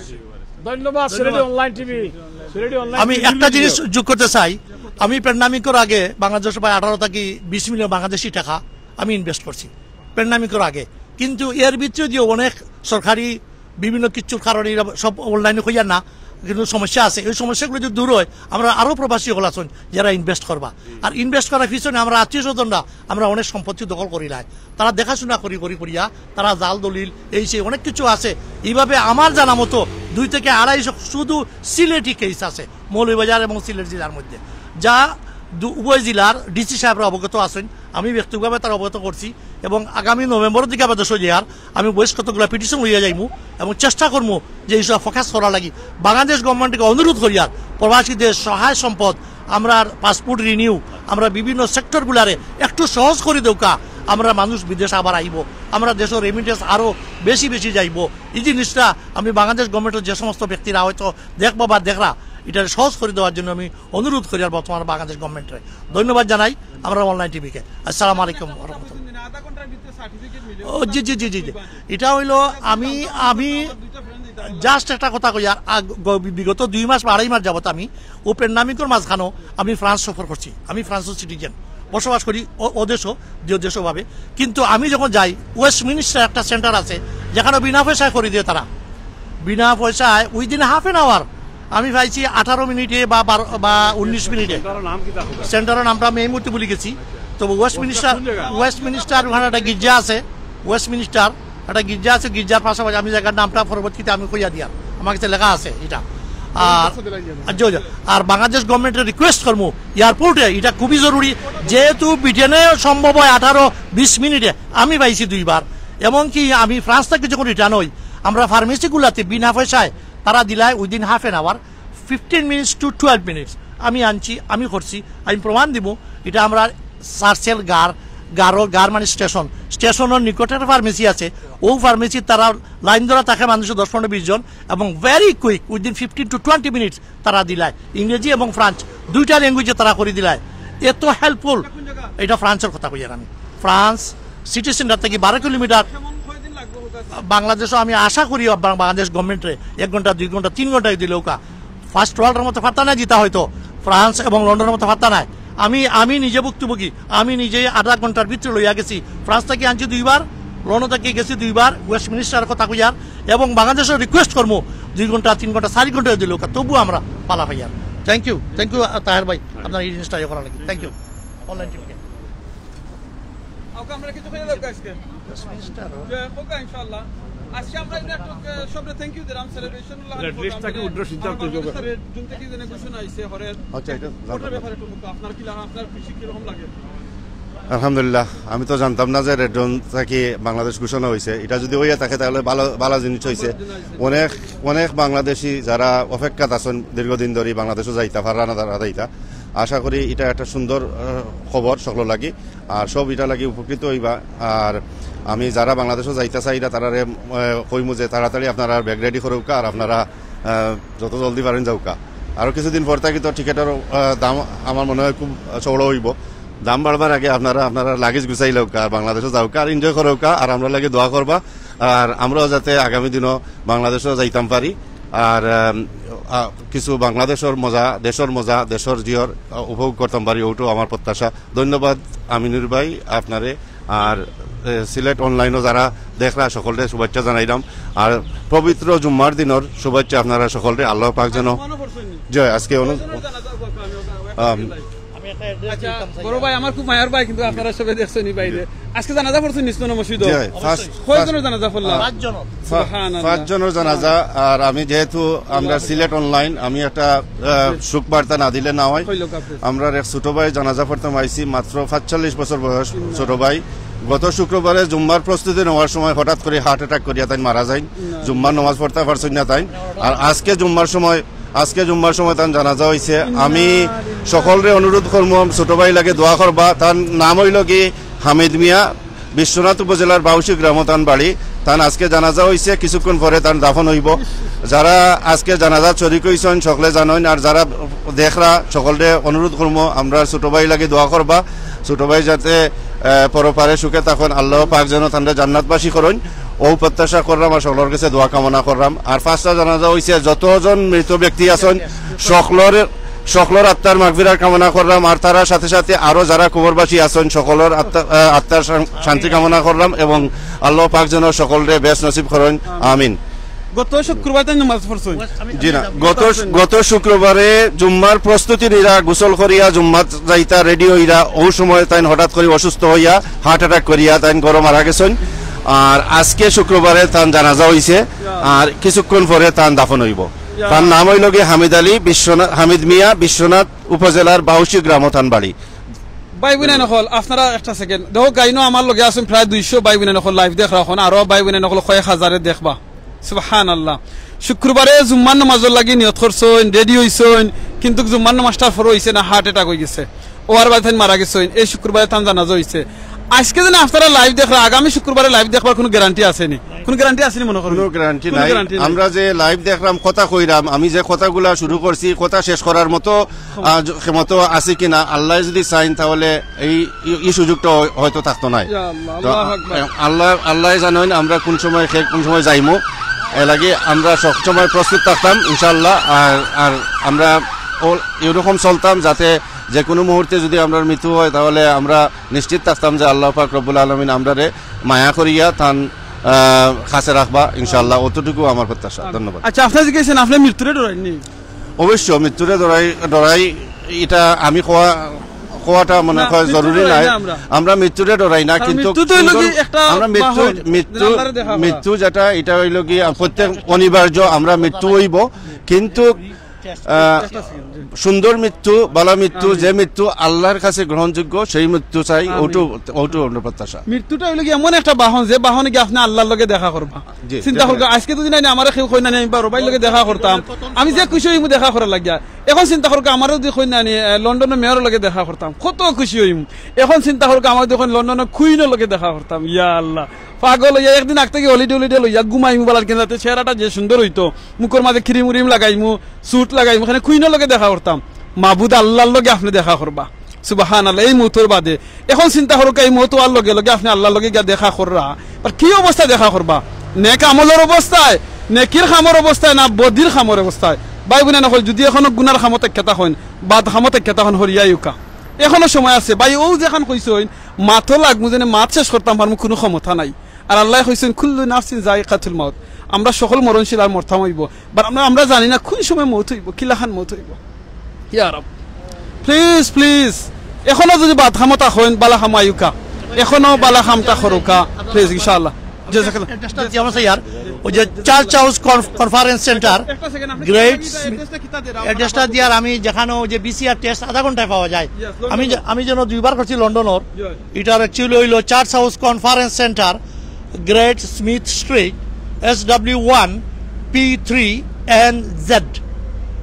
ধন্যবাদ সিলেটি অনলাইন টিভি। সিলেটি অনলাইন আমি টিভি একটা জিনিস যোগ করতে চাই। আমি প্যান্ডামিকর আগে বাংলাদেশ প্রায় আঠারো থাকি বিশ মিলিয়ন বাংলাদেশি টাকা আমি ইনভেস্ট করছি প্যান্ডামিকর আগে। কিন্তু এর ভিতরে দিয়ে অনেক সরকারি বিভিন্ন কিছুর কারণে এরা সব অনলাইনে হইয়া না, কিন্তু সমস্যা আছে। এই সমস্যাগুলো যদি দূর হয়, আমরা আরো প্রবাসী হল আছেন যারা ইনভেস্ট করবা। আর ইনভেস্ট করার পিছনে আমরা আত্মীয় স্বজনরা আমরা অনেক সম্পত্তি দখল করি নাই, তারা দেখাশোনা করি করি করিয়া তারা জাল দলিল এই সেই অনেক কিছু আছে। এইভাবে আমার জানা মতো দুই থেকে আড়াইশো শুধু সিলেটি কেস আছে মৌলভীবাজার এবং সিলেট জেলার মধ্যে, যা দু-, উভয় জেলার ডিসি সাহেবরা অবগত আছেন। আমি ব্যক্তিগতভাবে তারা অবগত করছি এবং আগামী নভেম্বরের দিকে আবার দেশে যাওয়ার আমি বেশ কতগুলো পিটিশন লইয়া যাইমু এবং চেষ্টা করমু যে এইসব ফোকাস করার লাগি। বাংলাদেশ গভর্নমেন্টকে অনুরোধ করিয়ার প্রবাসীদের সহায় সম্পদ, আমরা পাসপোর্ট রিনিউ, আমরা বিভিন্ন সেক্টরগুলারে একটু সহজ করে দেউকা। আমরা মানুষ বিদেশ আবার আইব, আমরা দেশের রেমিটেন্স আরও বেশি বেশি যাইব। এই জিনিসটা আমি বাংলাদেশ গভর্নমেন্টের যে সমস্ত ব্যক্তিরা হয়তো দেখবা বা দেখরা, এটা সহজ করে দেওয়ার জন্য আমি অনুরোধ করি আর বর্তমান বাংলাদেশ গভর্নমেন্টরে ধন্যবাদ জানাই। আমরা অনলাইন টিভিকে আসসালামু আলাইকুম ওয়া রাহমাতুল্লাহ। ও জি জি জি জি জি। এটা হইলো আমি আমি জাস্ট একটা কথা কই, আর আগ- গ- বিগত দুই মাস বা আড়াই মাস যাবত আমি ও প্যান্ডামিকর মাঝখানো আমি ফ্রান্স সফর করছি। আমি ফ্রান্সের সিটিজেন, বসবাস করি ও- ও দেশও, যে দেশও ভাবে। কিন্তু আমি যখন যাই, ওয়েস্ট মিনিস্টার একটা সেন্টার আছে, যেখানে বিনা পয়সায় করে দিয়ে তারা, বিনা পয়সায় উইদিন হাফ অ্যান আওয়ার আমি পাইছি আঠারো মিনিটে বা বারো বা উনিশ মিনিটে। সেন্টারের নামটা আমি এই মুহূর্তে ভুলে গেছি। তো ওয়েস্ট মিনিস্টার, ওয়েস্ট মিনিস্টার ওখানে একটা গির্জা আছে, ওয়েস্ট মিনিস্টার একটা গির্জা আছে, গির্জার পাশাপাশি আমি জায়গার নামটা পরবর্তীতে আমি কইয়া দিয়ার, আমার কাছে লেখা আছে এটা। আর আর জি, জি। আর বাংলাদেশ গভর্নমেন্টের রিকোয়েস্ট করবো এয়ারপোর্টে, এটা খুবই জরুরি, যেহেতু ব্রিটেনে সম্ভব হয় আঠারো বিশ মিনিটে, আমি পাইছি দুইবার। এমনকি আমি ফ্রান্স থেকে যখন রিটার্ন হই, আমরা ফার্মেসিগুলাতে বিনা পয়সায় তারা দিলায় within half an hour, fifteen minutes to twelve minutes. আমি আনছি, আমি করছি, আমি প্রমাণ দিব। এটা আমরা সার্সেল গার, গারো, গার মানে স্টেশন, স্টেশনের নিকটে একটা ফার্মেসি আছে। ও ফার্মেসি তারা লাইন ধরা থাকে মানুষ দশ পনেরো বিশ জন, এবং very quick, within fifteen to twenty minutes তারা দিলায়। ইংরেজি এবং ফ্রান্স দুইটা ল্যাঙ্গুয়েজে তারা করে দিলায়। এত হেল্পফুল। এটা ফ্রান্সের কথা কইয়ার আমি। ফ্রান্স সিটি সেন্টার থেকে বারো কিলোমিটার। বাংলাদেশও আমি আশা করি বাং- বাংলাদেশ গভর্নমেন্টরে এক ঘন্টা, দুই ঘন্টা, তিন ঘন্টায় দিলে ওকা। ফার্স্ট ওয়ার্ল্ডের মতো ফাত্তা নাই জিতা হয়তো, ফ্রান্স এবং লন্ডনের মতো ফাত্তা নাই। আমি আমি নিজে ভুক্তভোগী, আমি নিজে আধা ঘন্টার ভিতরে লইয়া গেছি। ফ্রান্স থেকে আনছি দুইবার, লন্ডন থেকে গেছি দুইবার, ওয়েস্ট মিনিস্টার কথা কইয়ার, এবং বাংলাদেশও রিকোয়েস্ট করবো দুই ঘন্টা, তিন ঘন্টা, চারি ঘন্টায় দিলে ওকা, তবুও আমরা পালা পাইয়ার। Thank you, thank you Taher ভাই, আপনার এই জিনিসটা ইয়ে করার লাগি। Thank you. অনলাইন টিভিকে। ওকে, আমরা কিছু খেয়ে দেবো আজকে। ওকে, ইনশাআল্লাহ। আজকে আমরা এই network, আহ, সবরে থ্যাংক ইউ দিলাম, সেলিব্রেশন হলো রেড লিস্ট থেকে উড্র সিদ্ধান্ত আমার বাংলাদেশের রেড জোন থেকে যেন ঘোষণা আইছে, হরের আচ্ছা, এটা জানতাম না। ব্যাপারে একটু বলতো, আপনার কি লাগা, আপনার খুশি কিরকম লাগে? আলহামদুলিল্লাহ, আমি তো জানতাম না যে রেড জোন থাকি বাংলাদেশ ঘোষণা হইছে। এটা যদি হইয়া থাকে তাহলে ভালো, ভালো জিনিস হইছে। অনেক, অনেক বাংলাদেশি যারা অপেক্ষাত আছেন দীর্ঘদিন ধরে বাংলাদেশও যাইতা পাররা না, তারা যাইতা। আশা করি এটা একটা সুন্দর আহ, খবর সকল লাগি, আর সব এটা লাগি উপকৃত হইবা। আর আমি যারা বাংলাদেশও যাইতা চাইরা তারারে আহ, কইমু যে তাড়াতাড়ি আপনারা ব্যাগ রেডি করুকা আর আপনারা আহ, যত জলদি পারেন যাউকা। আরো কিছুদিন পর থাকি তো টিকিটের আহ, দাম আমার মনে হয় খুব চড়া হইব। দাম বাড়বার আগে আপনারা আপনারা লাগেজ গুছাই লউকা আর বাংলাদেশও যাউকা আর এনজয় করুকা আর আমরা লাগি দোয়া করবা। আর আমরাও যাতে আগামী দিনও বাংলাদেশও যাইতাম পারি। আর আম, আ, কিছু বাংলাদেশর মজা, দেশর মজা, দেশর জিয়র আ, উপভোগ করতাম পারি, ওটাও আমার প্রত্যাশা। ধন্যবাদ আমিনুর ভাই আপনারে। আর এ, সিলেট অনলাইনও যারা দেখরা সকলরে শুভেচ্ছা জানাইলাম। আর পবিত্র জুম্মার দিনর শুভেচ্ছা আপনারা সকলরে। আল্লাহ পাক যেন জয় আজকে অনু- আম, আচ্ছা, বড় ভাই আমার খুব মায়ার ভাই, কিন্তু আপনারা সবাই দেখছেন এই বাইরে। আজকে জানাজা পড়ছেন নিস্তন মসজিদ। জি, first, কয়জনের জানাজা পড়লা? পাঁচজন। সুবহানাল্লাহ। পাঁচজনের জানাজা। আর আমি যেহেতু আমরা সিলেট অনলাইন, আমি একটা আহ, শোক বার্তা না দিলে না হয়। কই লোক আপনি? আমরা এক ছোট ভাই জানাজা পড়তাম আইছি, মাত্র পাঁচচল্লিশ বছর বয়স ছোট ভাই। গত শুক্রবারে জুম্মার প্রস্তুতি নেওয়ার সময় হঠাৎ করে হার্ট অ্যাটাক করিয়া তাই মারা যাইন। জুম্মার নামাজ পড়তে পারছইন না তাই। আর আজকে জুম্মার সময় আজকে জুম্মার সময় তান জানাজা হইছে। আমি সকলরে অনুরোধ করমু ছোট ভাই লাগে দোয়া করবা। তার নাম হইল কি হামিদ মিয়া, বিশ্বনাথ উপজেলার বাউসি গ্রামো তান বাড়ি। তান আজকে জানাজা হইছে, কিছুক্ষণ পরে তান দাফন হইব। যারা আজকে জানাজা শরিক হইছেন সকলে জানেন, আর যারা দেখরা সকলরে অনুরোধ করমু আমরা ছোট ভাই লাগে দোয়া করবা। ছোট ভাই যাতে আহ, পরপারে সুখে থাকইন, আল্লাহ পাক যেন তানরে জান্নাতবাসী করইন। ও প্রত্যাশা করলাম আর সকলর কাছে দোয়া কামনা করলাম। আর পাঁচটা জানাজা হইছে, যতজন মৃত ব্যক্তি আছেন সকলর সকলর আত্মার মাগফিরার কামনা করলাম। আর তার সাথে সাথে আরো যারা কবরবাসী আছেন সকলর আত্মা আহ, আত্মার শান- শান্তি কামনা করলাম এবং আল্লাহ পাক যেন সকলরে বেহেশত নসিব করইন। আমিন। গত শুক্রবার তাই নামাজ পড়ছেন। জি না, গত গত শুক্রবারে জুম্মার প্রস্তুতি নিরা, গোসল করিয়া জুম্মাত যাইতা রেডি হইরা, ও সময় তাইন হঠাৎ করে অসুস্থ হইয়া হার্ট অ্যাটাক করিয়া তাইন ঘরো মারা গেছেন। আর আজকে শুক্রবারে তান জানাজা হইছে, আর কিছুক্ষণ পরে তান দাফন হইব। তার নাম হইল গিয়ে হামিদ আলী বিশ্বনাথ, হামিদ মিয়া, বিশ্বনাথ উপজেলার বাউসি গ্রামো তান বাড়ি। ভাই বোন হকল, আপনারা একটা সেকেন্ড দেখো, গাইনো আমার লগে আছেন প্রায় দুইশো ভাই বোন হকল, লাইভ দেখরা এখন আরো ভাই বোন হকল কয়েক হাজারে দেখবা। সুবহানাল্লাহ। শুক্রবারে জুম্মার নামাজর লাগি নিয়ত করছইন, রেডি হইছইন, কিন্তু জুম্মার নামাজটার পরে হইছে না, হার্ট অ্যাটাক হয়ে গেছে। ও আর বাদে তাইন মারা গেছইন, এই শুক্রবারে তান জানাজা হইছে। আজকে যেন আপনারা লাইভ দেখরা, আগামী শুক্রবারে লাইভ দেখবার কোনো গ্যারান্টি আছে নি? কোনো গ্যারান্টি আছে নি মনে করেন? কোনো গ্যারান্টি কোনো নাই। গ্যারান্টি নাই। আমরা যে লাইভ দেখলাম, কথা কইলাম, আমি যে কথাগুলা শুরু করছি, কথা শেষ করার মতো আহ, জ- ক্ষমতা আছে কিনা, আল্লাহ যদি চাইন তাহলে এই এই সুযোগটা হয়- হয়তো থাকতো নাই। ইয়া আল্লাহ, তো, আল্লাহু আকবার। আহ, আল্লাহ আল্লাহ জানেন আমরা কোন সময় খে- কোন সময় যাইমু। এর লাগি আমরা সব সময় প্রস্তুত থাকতাম ইনশাআল্লাহ। আর আর আমরা ও- এরকম চলতাম যাতে যে কোনো মুহূর্তে যদি আমরা মৃত্যু হয় তাহলে আমরা নিশ্চিত থাকতাম যে আল্লাহ পাক রব্বুল আলমিন আমরারে মায়া করিয়া তান আহ, কাছে রাখবা ইনশাআল্লাহ। অতটুকু আমার প্রত্যাশা। ধন্যবাদ। আচ্ছা, আপনারা জিজ্ঞেস করেন, আপনি মৃত্যুরে ডরাইনি? অবশ্য মৃত্যুরে ডরাই ডরাই এটা আমি কোয়া কোয়াটা মনে না, হয় মৃত্যু জরুরি ডরাই নাই। না আমরা। আমরা মৃত্যুরে ডরাই না, কারণ কিন্তু মৃত্যু তো হইল কি সুন্দর- একটা আমরা মৃত্যু বাহন, মৃত্যু আল্লাহরে দেখা করা। মৃত্যু যেটা এটা হইল কি আহ, প্রত্যেক অনিবার্য, আমরা মৃত্যু হইব। কিন্তু আহ, সুন্দর মৃত্যু, বালা মৃত্যু, যে মৃত্যু আল্লাহর কাছে গ্রহণযোগ্য সেই মৃত্যু চাই। ওটু ওটু আমরা প্রত্যাশা। মৃত্যুটা হইল কি এমন একটা বাহন, যে বাহনে গিয়ে আপনি আল্লাহর লগে দেখা করবা। জি, চিন্তা জি। করুক, আজকে যদি নাই আমার কেউ কই না নি, আমি বড় ভাইর লগে দেখা করতাম, আমি যে খুশি হইমু দেখা করার লাগিয়া। এখন চিন্তা করুক, আমারও যদি কই না নি, আহ, লন্ডনের মেয়রের লগে দেখা করতাম, কত খুশি হইমু। এখন চিন্তা করুক, আমার যদি কই লন্ডনের কুইনের লগে দেখা করতাম, ইয়া আল্লাহ, পাগল হইয়া একদিন আগ থেকে হলিডে হলিডে লইয়া ঘুমাইমু বালার কেন, যাতে চেহারাটা যে সুন্দর হইতো, মুখের মাঝে ক্রিম উরিম লাগাইমু, স্যুট লাগাইমু, এখানে কুইনের লগে দেখা করতাম। মাবুদ আল্লাহর লগে আপনি দেখা করবা। সুবহানাল্লাহ, এই মৌতর বাদে। এখন চিন্তা করুক, এই মৌত হওয়ার লগে লগে আপনি আল্লাহর লগে গিয়া দেখা কররা, আর কি অবস্থা দেখা করবা? নেক আমলর অবস্থায়, নেকির কামর অবস্থায়, না বদির কামর অবস্থায়? ভাই বোন হকল, যদি এখনো গুনার কামো থাকিয়া থাকইন, বাদ কামো থাকিয়া থাকইন, হরিয়াইউকা, এখনো সময় আছে। ভাই, ও যেখান কইছইন, মাতো লাগমু, যেন মাত শেষ করতাম পারমু, কোনো ক্ষমতা নাই। আর আল্লাহ কইছইন, "কুল্লু নাফসিন যায়িকাতুল মাউত", আমরা সকল মরণশীল আর মরতাম হইব। বাট আমরা, আমরা জানি না কোন সময় মৌত হইব, কিলাখান মৌত হইব। ইয়া রব, প্লিজ, প্লিজ, এখনো যদি বাদ কামো থাকইন, বালা কামো আইউকা, এখনো বালা কামটা করুকা, প্লিজ, ইনশাআল্লাহ। জাযাকাল্লাহ। অ্যাড্রেসটা দিয়া আমার স্যার, ওই যে চার্চ হাউস কনফারেন্স সেন্টার, একটা সেকেন্ড, আপনি গ্রেট কিতা, অ্যাড্রেসটা কিতা দিরা? অ্যাড্রেসটা দিয়ার আমি যেখানে ওই যে বিসিআর টেস্ট আধা ঘন্টায় পাওয়া যায়। Yes, আমি লন্ডন। যে- আমি যেন দুইবার করছি লন্ডনর। Yes. এটার অ্যাকচুয়ালি হইল church house conference centre, great Smith street, S W one P three N Z.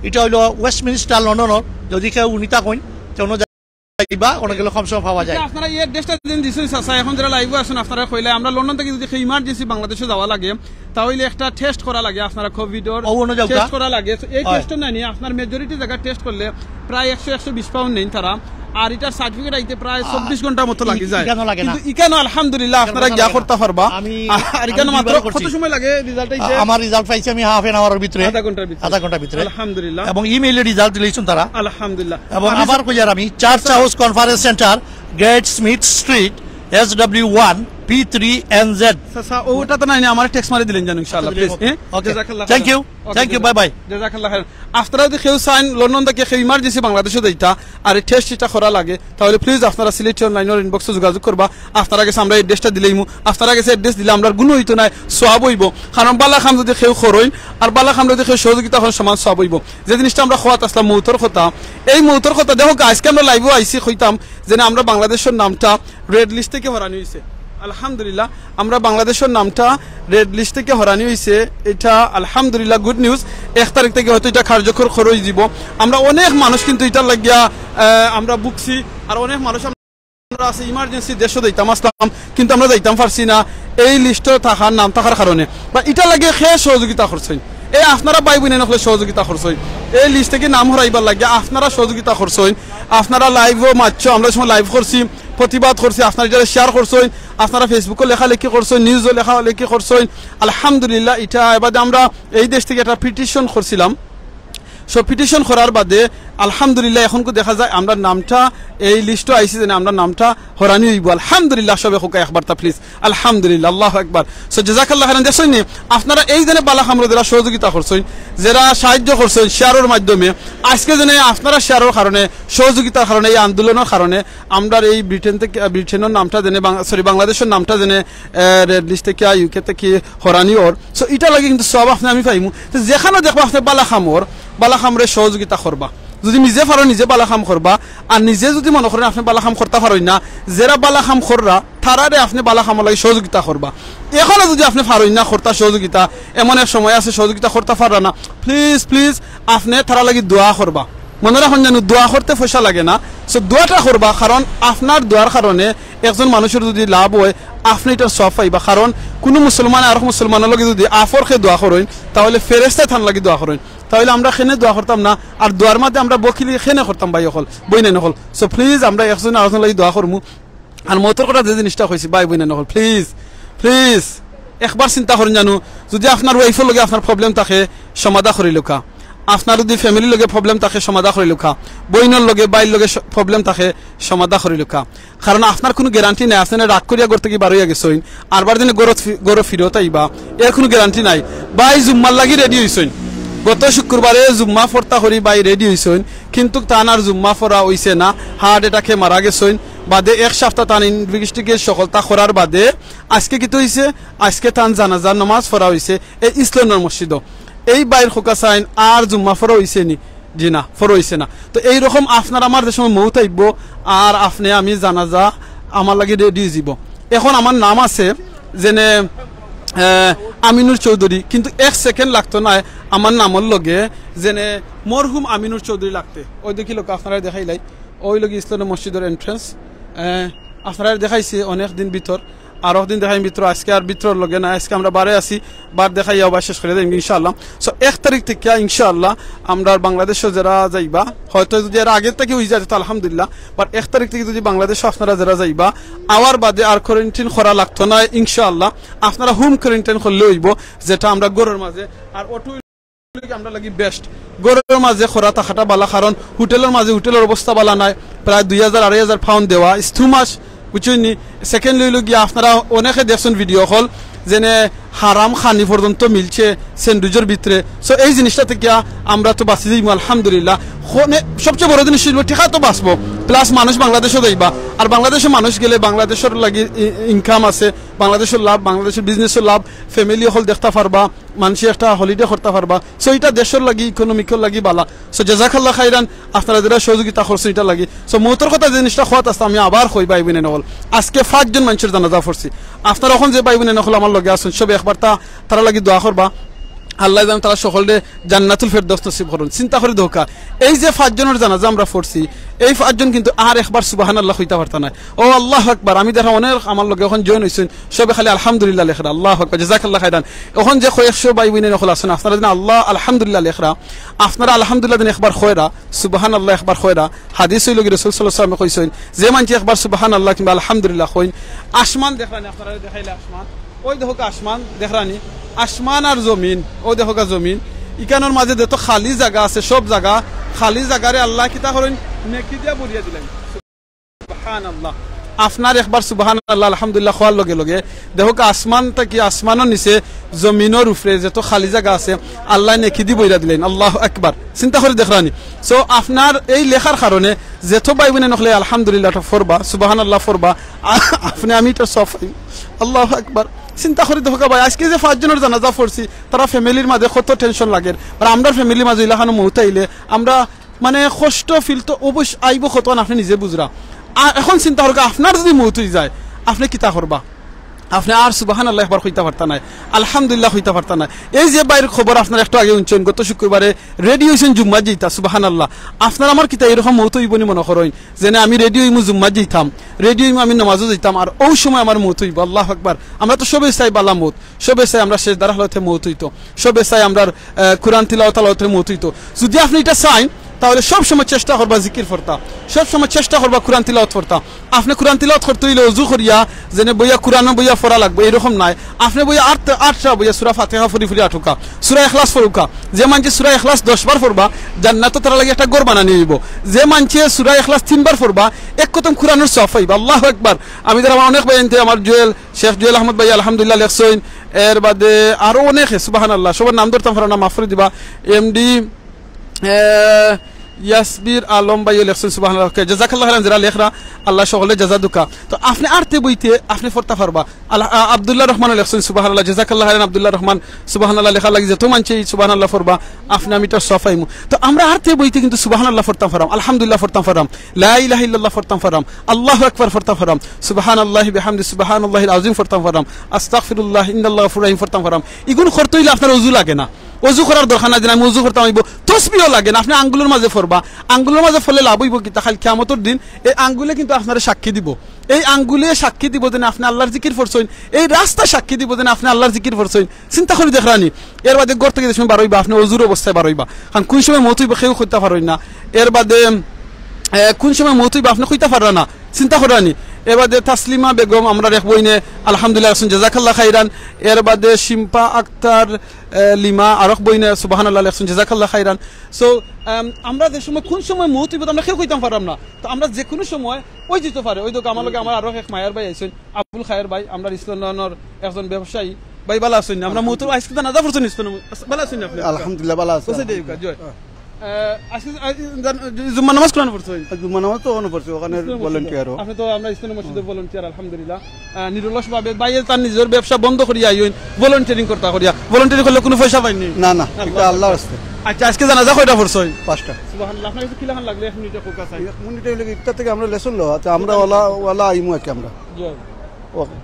এটা হইল ওয়েস্টমিনিস্টার লন্ডনর। যদি কেউ উনি তা কইন, তেমন যাইবা, অনেক গেলে কম সময় পাওয়া যায়। আচ্ছা, আপনারা এই অ্যাড্রেসটা দিন দিছেন চাচা, এখন যারা লাইভে আছেন আপনারা কইলে, আমরা লন্ডন থেকে যদি কেউ ইমার্জেন্সি বাংলাদেশে যাওয়া লাগে, তাহলে একটা টেস্ট করা লাগে, আপনারা কোভিডর ও, অন্য যাওকা? টেস্ট করা লাগে। তো এই হয়। টেস্টও নাই নি, আপনার মেজরিটি জায়গা টেস্ট করলে প্রায় একশো, একশো বিশ পাউন্ড নেন তারা। আর এটার সার্টিফিকেট আইতে প্রায় আ, চব্বিশ ঘন্টার মতো ই-, লাগি যায়। ইকানো লাগে না। কিন্তু ইকানো আলহামদুলিল্লাহ ইকানো আপনারা গিয়া লাগে না। করতা পারবা। আমি, আর ইকানো আমি মাত্র দুইবার কত করছি। সময় লাগে রেজাল্ট আইতে? আ-, আমার রেজাল্ট পাইছি আমি হাফ অ্যান আওয়ারের ভিতরে। আধা ঘন্টার ভিতরে। আধা ঘন্টার ভিতরে। আলহামদুলিল্লাহ। এবং ইমেইলে রেজাল্ট দিলেইছন তারা। আলহামদুলিল্লাহ। এবং আমি আবার কইয়ার আমি church house conference centre, great Smith street, S W one P three N Z. আচ্ছা, আচ্ছা, ওটা তো নাই, আমার টেক্সট মারি দিলেন জানো ইনশাআল্লাহ, আচ্ছা, প্লিজ। হ্যাঁ? ওকে। জাযাকাল্লাহ খাইরান। Thank you। Okay, Thank you, জাযাকাল্লাহ। Bye bye। জাযাকাল্লাহ খাইরান। আপনারা যদি কেউ চাইন লন্ডন থেকে কেউ ইমার্জেন্সি বাংলাদেশে যাইতা, আর এই টেস্ট এটা করা লাগে, তাহলে প্লিজ আপনারা সিলেটি অনলাইনর ইনবক্সে যোগাযোগ করবা। আপনারা গেছে আমরা অ্যাড্রেসটা দিলেইমু, আপনারা গেছে অ্যাড্রেস দিলে আমরার গুণ হইতো না, সওয়াব হইব। কারণ বালা কাম যদি কেউ করইন, আর বালা কাম যদি কেউ সহযোগিতা করেন, সমান সওয়াব হইব। যে জিনিসটা আমরা কওয়াত আসলাম মৌতর কথা, এই মৌতর কথা দেখো, আজকে আমরা লাইভও আইছি, কইতাম যে না, আমরা বাংলাদেশর নামটা রেড লিস্ট থেকে হরানি হইছে। আলহামদুলিল্লাহ, আমরা বাংলাদেশর নামটা রেড লিস্ট থেকে হরানি হইছে, এটা আলহামদুলিল্লাহ গুড নিউজ। এক তারিখ থেকে হয়তো এটা কার্যকর করা হয়ে দিব। আমরা অনেক মানুষ কিন্তু এটার লাগিয়া, আহ, আমরা ভুগছি, আর অনেক মানুষ আমরা আছে ইমার্জেন্সি দেশও যাইতাম আসলাম, কিন্তু আমরা যাইতাম পারছি না এই লিস্টে থাকার, নাম থাকার কারণে। বা এটা লাগে কে সহযোগিতা করছেন, এই আপনারা ভাই বোন অকলে সহযোগিতা করছেন, এই লিস্ট থেকে নাম হরাইবার লাগে আপনারা সহযোগিতা করছেন। আপনারা লাইভও মারছো, আমরা সময় লাইভ করছি, প্রতিবাদ করছি, আপনারা এটা শেয়ার করছেন, আপনারা ফেসবুকে লেখালেখি করছেন, নিউজও লেখালেখি করছেন। আলহামদুলিল্লাহ, এটা এবারে আমরা এই দেশ থেকে একটা পিটিশন করছিলাম। সো পিটিশন করার বাদে আলহামদুলিল্লাহ এখন কু দেখা যায় আমরা নামটা এই লিস্টও আইছি যে আমরা নামটা হরানি হইব। আলহামদুলিল্লাহ, সবে কউক্কা একবার তা প্লিজ। আলহামদুলিল্লাহ, আল্লাহু আকবার। সো জাযাকাল্লাহ খাইরান। দেখছইন নি, আপনারা এই জন্য বালা কামর যারা সহযোগিতা করছেন, যারা সাহায্য করছেন শেয়ারর মাধ্যমে, আজকে যেন আপনারা শেয়ারর কারণে, সহযোগিতার কারণে, এই আন্দোলনের কারণে আমরা এই ব্রিটেন থেকে, আহ, ব্রিটেনের নামটা জেনে বাং-, সরি, বাংলাদেশের নামটা জেনে, আহ, রেড লিস্ট থেকে, ইউকে থেকে হরানি অর। সো এটা লাগে কিন্তু সব আপনি আমি পাইমু। তো যেখানে দেখবা আপনি বালা কামর, বালা কামরে সহযোগিতা করবা। যদি নিজে পারো নিজে বালা কাম করবা, আর নিজে যদি মনে করেন আপনি বালা কাম করতা পারইন না, যারা বালা কাম কররা, তারারে আপনি বালা কামর লাগি সহযোগিতা করবা। এখনো যদি আপনি পারইন না করতা সহযোগিতা, এমন এক সময় আছে সহযোগিতা করতা পাররা না, প্লিজ, প্লিজ, আপনি তারার লাগি দোয়া করবা। মনে রাখইন জানো, দোয়া করতে পয়সা লাগে না। সো দোয়াটা করবা, কারণ আপনার দোয়ার কারণে একজন মানুষের যদি লাভ হয়, আপনি এটার সওয়াব পাইবা। কারণ কোনো মুসলমান আর মুসলমানের লগে যদি আফরকে দোয়া করইন, তাহলে ফেরেশতা তান লাগি দোয়া করইন। তাহলে আমরা কেনে দোয়া করতাম না, আর দোয়ার মাঝে আমরা বকিলি কেনে করতাম ভাই অকল, বইনাইন অকল। সো প্লিজ, আমরা একজন আরেকজন লাগি দোয়া করমু। আর মৌতর কথা যে জিনিসটা কইছি, ভাই বইনাইন অকল, প্লিজ, প্লিজ, একবার চিন্তা করইন জানো, যদি আপনার ওয়াইফর লগে আপনার প্রবলেম থাকে, সমাধা করিলউক্কা। আপনার যদি ফ্যামিলির লগে প্রবলেম থাকে, সমাধা করিলউক্কা। বইনর লগে, ভাইর লগে স-, প্রবলেম থাকে, সমাধা করিলউক্কা। কারণ আপনার কোনো গ্যারান্টি নাই, আপনি রাগ করিয়া ঘর থেকে বার হইয়া গেছইন, আরবার দিনে ঘরত ফি-, ঘরো ফিরত আইবা, এর কোনো গ্যারান্টি নাই। ভাই জুম্মার লাগি রেডি হইছইন, গত শুক্রবারে জুম্মা ফরতা করি ভাই রেডি হইছইন, কিন্তু তান আর জুম্মা ফরা হইছে না, হার্ট অ্যাটাকে মারা গেছইন। বাদে এক সপ্তাহ তান ইনভেস্টিগেশন সকলতা করার বাদে আজকে কিতা হইছে? আজকে তান জানাজার নামাজ ফরা হইছে এই ইসলামনগর মসজিদো। এই ভাইর কউক্কা চাইন আর জুম্মা ফরা হইছে নি? জি না, ফরা হইছে না। তো এইরকম আপনার আমার যে সময় মৌত আইব, আর আপনি আমি জানাজা আমার লাগি রেডি হইযিব। এখন আমার নাম আছে যেনে, আহ, আমিনুর চৌধুরী, কিন্তু এক সেকেন্ড লাগতো না আমার নামর লগে যেনে মরহুম আমিনুর চৌধুরী লাগতে। ওই দেখিলউক্কা, আপনারা দেখাইলাই, ওই লগে ইসলামনগর মসজিদর এন্ট্রেন্স। আপনারা দেখাইছি অনেক দিন ভিতর, আর দিন দেখাইম ভিতর, আজকে আর ভিতরর লগে না, আজকে আমরা বারে আছি, বার দেখাইয়া আবার শেষ করি দেইম ইনশাআল্লাহ। সো এক তারিখ থেকে ইনশাআল্লাহ আমরা বাংলাদেশো যারা যাইবা, হয়তো যদি এর আগে থেকে হয়ে যায় তো আলহামদুলিল্লাহ, বাট এক তারিখ থেকে যদি বাংলাদেশো আপনারা যারা যাইবা, আওয়ার বাদে আর কোয়ারেন্টাইন করা লাগতো না ইনশাআল্লাহ। আপনারা হোম কোয়ারেন্টাইন করলে হইব, যেটা আমরা ঘরর মাঝে। আর অটো আমরা লাগি বেস্ট। ঘরর মাঝে করা থাকাটা বালা, কারণ হোটেলর মাঝে হোটেলর অবস্থা বালা নাই, প্রায় দুই হাজার আড়াই হাজার পাউন্ড দেওয়া, ইস টু মাচ, বুঝছইন নি? সেকেন্ড হইল গিয়া আপনারা অনেকে দেখছইন ভিডিও কল, যেনে হারাম খানি পর্যন্ত মিলছে স্যান্ডউইচর ভিতরে। সো এই জিনিসটা থেকে আমরা তো বাঁচি যাইমু আলহামদুলিল্লাহ। কোনে-, সবচেয়ে বড় জিনিস হইল টেকা তো বাঁচবো, প্লাস মানুষ বাংলাদেশো যাইবা, আর বাংলাদেশো মানুষ গেলে বাংলাদেশর লাগি ই-, ইনকাম আছে, বাংলাদেশর লাভ, বাংলাদেশর বিজনেসর লাভ, ফ্যামিলি অকল দেখতা পারবা, মানষে একটা হলিডে করতা পারবা। So ইটা দেশর লাগি, ইকোনমিকর লাগি বালা। So জাযাকাল্লাহ খাইরান, আপনারা যেরা সহযোগিতা করছইন ইটার লাগি। So মউতর কথা যে জিনিসটা কওয়াত আছে, আমি আবার কই ভাই বইনাইন অকল, আজকে পাঁচজন মানষর জানাজা পড়ছি। আপনারা অখন যে ভাই বইনাইন অকল আমার লগে আছইন, সবে একবার তা, তারার লাগি দোয়া করবা। আল্লায় যেন তারা সকলরে জান্নাতুল ফেরদৌস নসিব করইন। চিন্তা করি দেখউক্কা, এই যে পাঁচজনর জানাজা আমরা পড়ছি, এই পাঁচজন কিন্তু আর একবার সুবহানাল্লাহ কইতা পারতা নায়। ও আল্লাহু আকবার, আমি দেখরাম অনেক আমার লগে অখন জয়েন অইছইন, সবে খালি আলহামদুলিল্লাহ লেখরা, আল্লাহু আকবার, জাযাকাল্লাহ খাইরান। অখন যে কয়েকশো ভাই বইনাইন অকল আছইন, আপনারা যেন আল্লাহ আলহামদুলিল্লাহ লেখরা, আপনারা আলহামদুলিল্লাহ যেন একবার কইরা, সুবহানাল্লাহ একবার কইরা। হাদিস অইলো গি রাসূল সাল্লাল্লাহু আলাইহি ওয়াসাল্লামে কইছইন, যে মানষে একবার সুবহানাল্লাহ কিংবা আলহামদুলিল্লাহ কইন, আসমান দেখরানি, আপনারারে দেখাইলে আসমান, ওই দেখউক্কা আসমান দেখরানি, আসমান আর জমিন, অউ দেখউক্কা জমিন, ইখানর মাঝে যত খালি জাগা আছে, সব জাগা, খালি জাগারে আল্লায় কিতা করইন, নেকি দিয়া ভরিয়া দিলাইন। সুবহানাল্লাহ। আপনার একবার সুবহানাল্লাহ, আলহামদুলিল্লাহ কওয়ার লগে লগে দেখউক্কা আসমান থাকি, আসমানর নিচে, জমিনর উপরে যত খালি জাগা আছে, আল্লায় নেকি দি ভরিয়া দিলাইন। আল্লাহু আকবার। চিন্তা করি দেখরানি। So আপনার এই লেখার কারণে যত ভাই বইনাইন অকলে আলহামদুলিল্লাহটা পড়বা, সুবহানাল্লাহ পড়বা, আ-, আপনে আমি ইটার সওয়াব পাইমু। আল্লাহু আকবার। চিন্তা করি দেখউক্কা ভাই, আজকে যে পাঁচজনর জানাজা পড়ছি, তারা ফ্যামিলির মাঝে কত টেনশন লাগের। আর আমরার ফ্যামিলির মাঝে ইলাখানো মউত আইলে আমরা মানে কষ্ট ফিল তো অবশ্য আইবো, কতখান আপনে নিজে বুঝরা। আর অখন চিন্তা করউক্কা, আপনার যুদি মউত অইযায়, আপনে কিতা করবা? আপনে আর সুবহানাল্লাহ একবার কইতা পারতা নায়, আলহামদুলিল্লাহ কইতা পারতা নায়। এই যে ভাইর খবর আপনারা একটু আগে হুনছইন, গত শুক্রবারে রেডি অইছইন জুম্মাত যাইতা, সুবহানাল্লাহ। আপনার আমার কিতা এরকম মউত অইবো নি মনো করইন, যেনে আমি রেডি অইমু জুম্মাত যাইতাম, রেডি অইমু আমি নামাজো যাইতাম, আর অউ সময় আমার মউত অইবো। আল্লাহু আকবার। আমরা তো সবে চাই বালা মউত, সবে চাই আমরা সেজদার হালতে মউত অইতো, সবে চাই আমরার, আহ, কুরআন তিলাওয়াত হালতে মউত অইতো। যুদি আপনে ইটা চাইন, তাহলে সব সময় চেষ্টা করবা জিকির পড়তা, সব সময় চেষ্টা করবা কুরআন তিলাওয়াত পড়তা। আপনে কুরআন তিলাওয়াত করতে অইলে অজু করিয়া, যেনে বইয়া কুরআনো বইয়া পড়া লাগবো, এইরকম নায়। আপনে বইয়া আট, আটটা বইয়া সূরা ফাতিহা পড়ি পড়ি আটউক্কা, সূরা ইখলাস পড়উক্কা। যে মানষে সূরা ইখলাস দশ বার পড়বা, জান্নাতো তারার লাগি একটা ঘর বানানি অইবো। যে মানষে সূরা ইখলাস তিনবার পড়বা, এক খতম কুরআনর সওয়াব পাইবা। আল্লাহু আকবার। আমি দেখরাম অনেক ভাইয়াইন্তে, আমার জুয়েল, শেখ জুয়েল আহমদ ভাই আলহামদুলিল্লাহ লেখছইন, এর বাদে আরো অনেকে, সুবহানাল্লাহ, সবার নাম ধরতাম পাররাম না, মাফ করি দিবা। এমডি, এ, ইয়াসবির আলম ভাইও লেখছইন, সুবহানাল্লাহ। ওকে, জাযাকাল্লাহ খাইরান, যেরা লেখরা, আল্লায় সকলরে জাযা দেউক্কা। তো আপনে আরতে বইতে আপনে পড়তা পারবা। আল-, আ-, আব্দুল্লাহ রহমানও লেখছইন, সুবহানাল্লাহ, জাযাকাল্লাহ খাইরান আব্দুল্লাহ রহমান, সুবহানাল্লাহ লেখার লাগি যত মানষে এই সুবহানাল্লাহ পড়বা, আপনে আমি ইটার সওয়াব পাইমু। তো আমরা আরতে বইতে কিন্তু সুবহানাল্লাহ পড়তাম পাররাম, আলহামদুলিল্লাহ পড়তাম পাররাম, লা ইলাহা ইল্লাল্লাহ পড়তাম পাররাম, আল্লাহু আকবার পড়তাম পাররাম, সুবহানাল্লাহি বিহামদি, সুবহানাল্লাহিল আযীম পড়তাম পাররাম, আস্তাগফিরুল্লাহ, ইন্নাল্লাহু গাফুরুর রাহিম পড়তাম পাররাম। ইগুন করতে অইলে আপনার অজু লাগে না, অজু করার দরকার নাই, যেন আমি অজু করতাম অইবো, তসবিও লাগে না, আপনে আঙ্গুলর মাঝে পড়বা। আঙ্গুলর মাঝে পড়লে লাভ অইবো কিতা? কাইল কিয়ামতর দিন এই আঙ্গুলে কিন্তু আপনারে সাক্ষী দিবো, এই আঙ্গুলে সাক্ষী দিবো যেন আপনে আল্লাহর জিকির পড়ছইন, এই রাস্তা সাক্ষী দিবো যেন আপনে আল্লাহর জিকির পড়ছইন। চিন্তা করি দেখরানি, এর বাদে ঘর থাকি যে সময় বারইবা, আপনে অজুর অবস্থায় বারইবা, কারণ কুন সময় মউত অইবো কেউ কইতা পারইন না। এর বাদে, এ, কুন সময় মউত অইবো আপনে কইতা পাররা না, চিন্তা কররানি। এর বাদে তাসলিমা বেগম, আমরার এক বইনে, আলহামদুলিল্লাহ, লেখছইন, জাযাকাল্লাহ খাইরান। এর বাদে শিম্পা আক্তার, এ, লিমা, আরক বইনে, সুবহানাল্লাহ, লেখছইন, জাযাকাল্লাহ খাইরান। So, আম, আমরা যে সময়, কুন সময় মউত অইবো, তো আমরা কেউ কইতাম পাররাম না। তো আমরা যে কুনু সময় অই যাইতো পারে। ওই দেখো, আমার লগে আমার আরো এক মায়ার ভাই আইছইন, আবুল খায়ের ভাই, আমরার ইস্ট লন্ডনর একজন ব্যবসায়ী। ভাই, বালা আছইন? আমরা মউতর আজকে জানাজা পড়ছইন ইস্ট লন্ডন। বালা আছইন আপনে? আলহামদুলিল্লাহ, বালা আছি। বসে দেই, জয়। আহ, আজকে, আহ, জান-, জুম্মার নামাজ কুনানো পড়ছইন? জুম্মার নামাজ তো অনো পড়ছি, ওখানে ইস্ট লন্ডন মসজিদে। ভলেন্টিয়ারও। আপনে তো আমরা ইস্ট লন্ডন মসজিদর ভলেন্টিয়ার, আলহামদুলিল্লাহ। আহ, নিরলস ভাবে ভাইয়ে তার নিজর ব্যবসা বন্ধ করিয়া আইন, ভলেন্টিয়ারিং করতা করিয়া। ভলেন্টিয়ারিং করলে কুনু পয়সা পাইননি? না, না, ইটা আল্লাহর রাস্তা। আচ্ছা, আজকে জানাজা কয়টা পড়ছইন? পাঁচটা। সুবহানাল্লাহ, আপনার কাছে কিলাখান লাগলো এক মিনিটে ফোকাস আছে? এক মিনিটে অইলে ইফতার থাকি আমরা লেসন লওয়া, তে আমরা ওলা, ওলা আইমু আর কি আমরা। জয়। ওকে,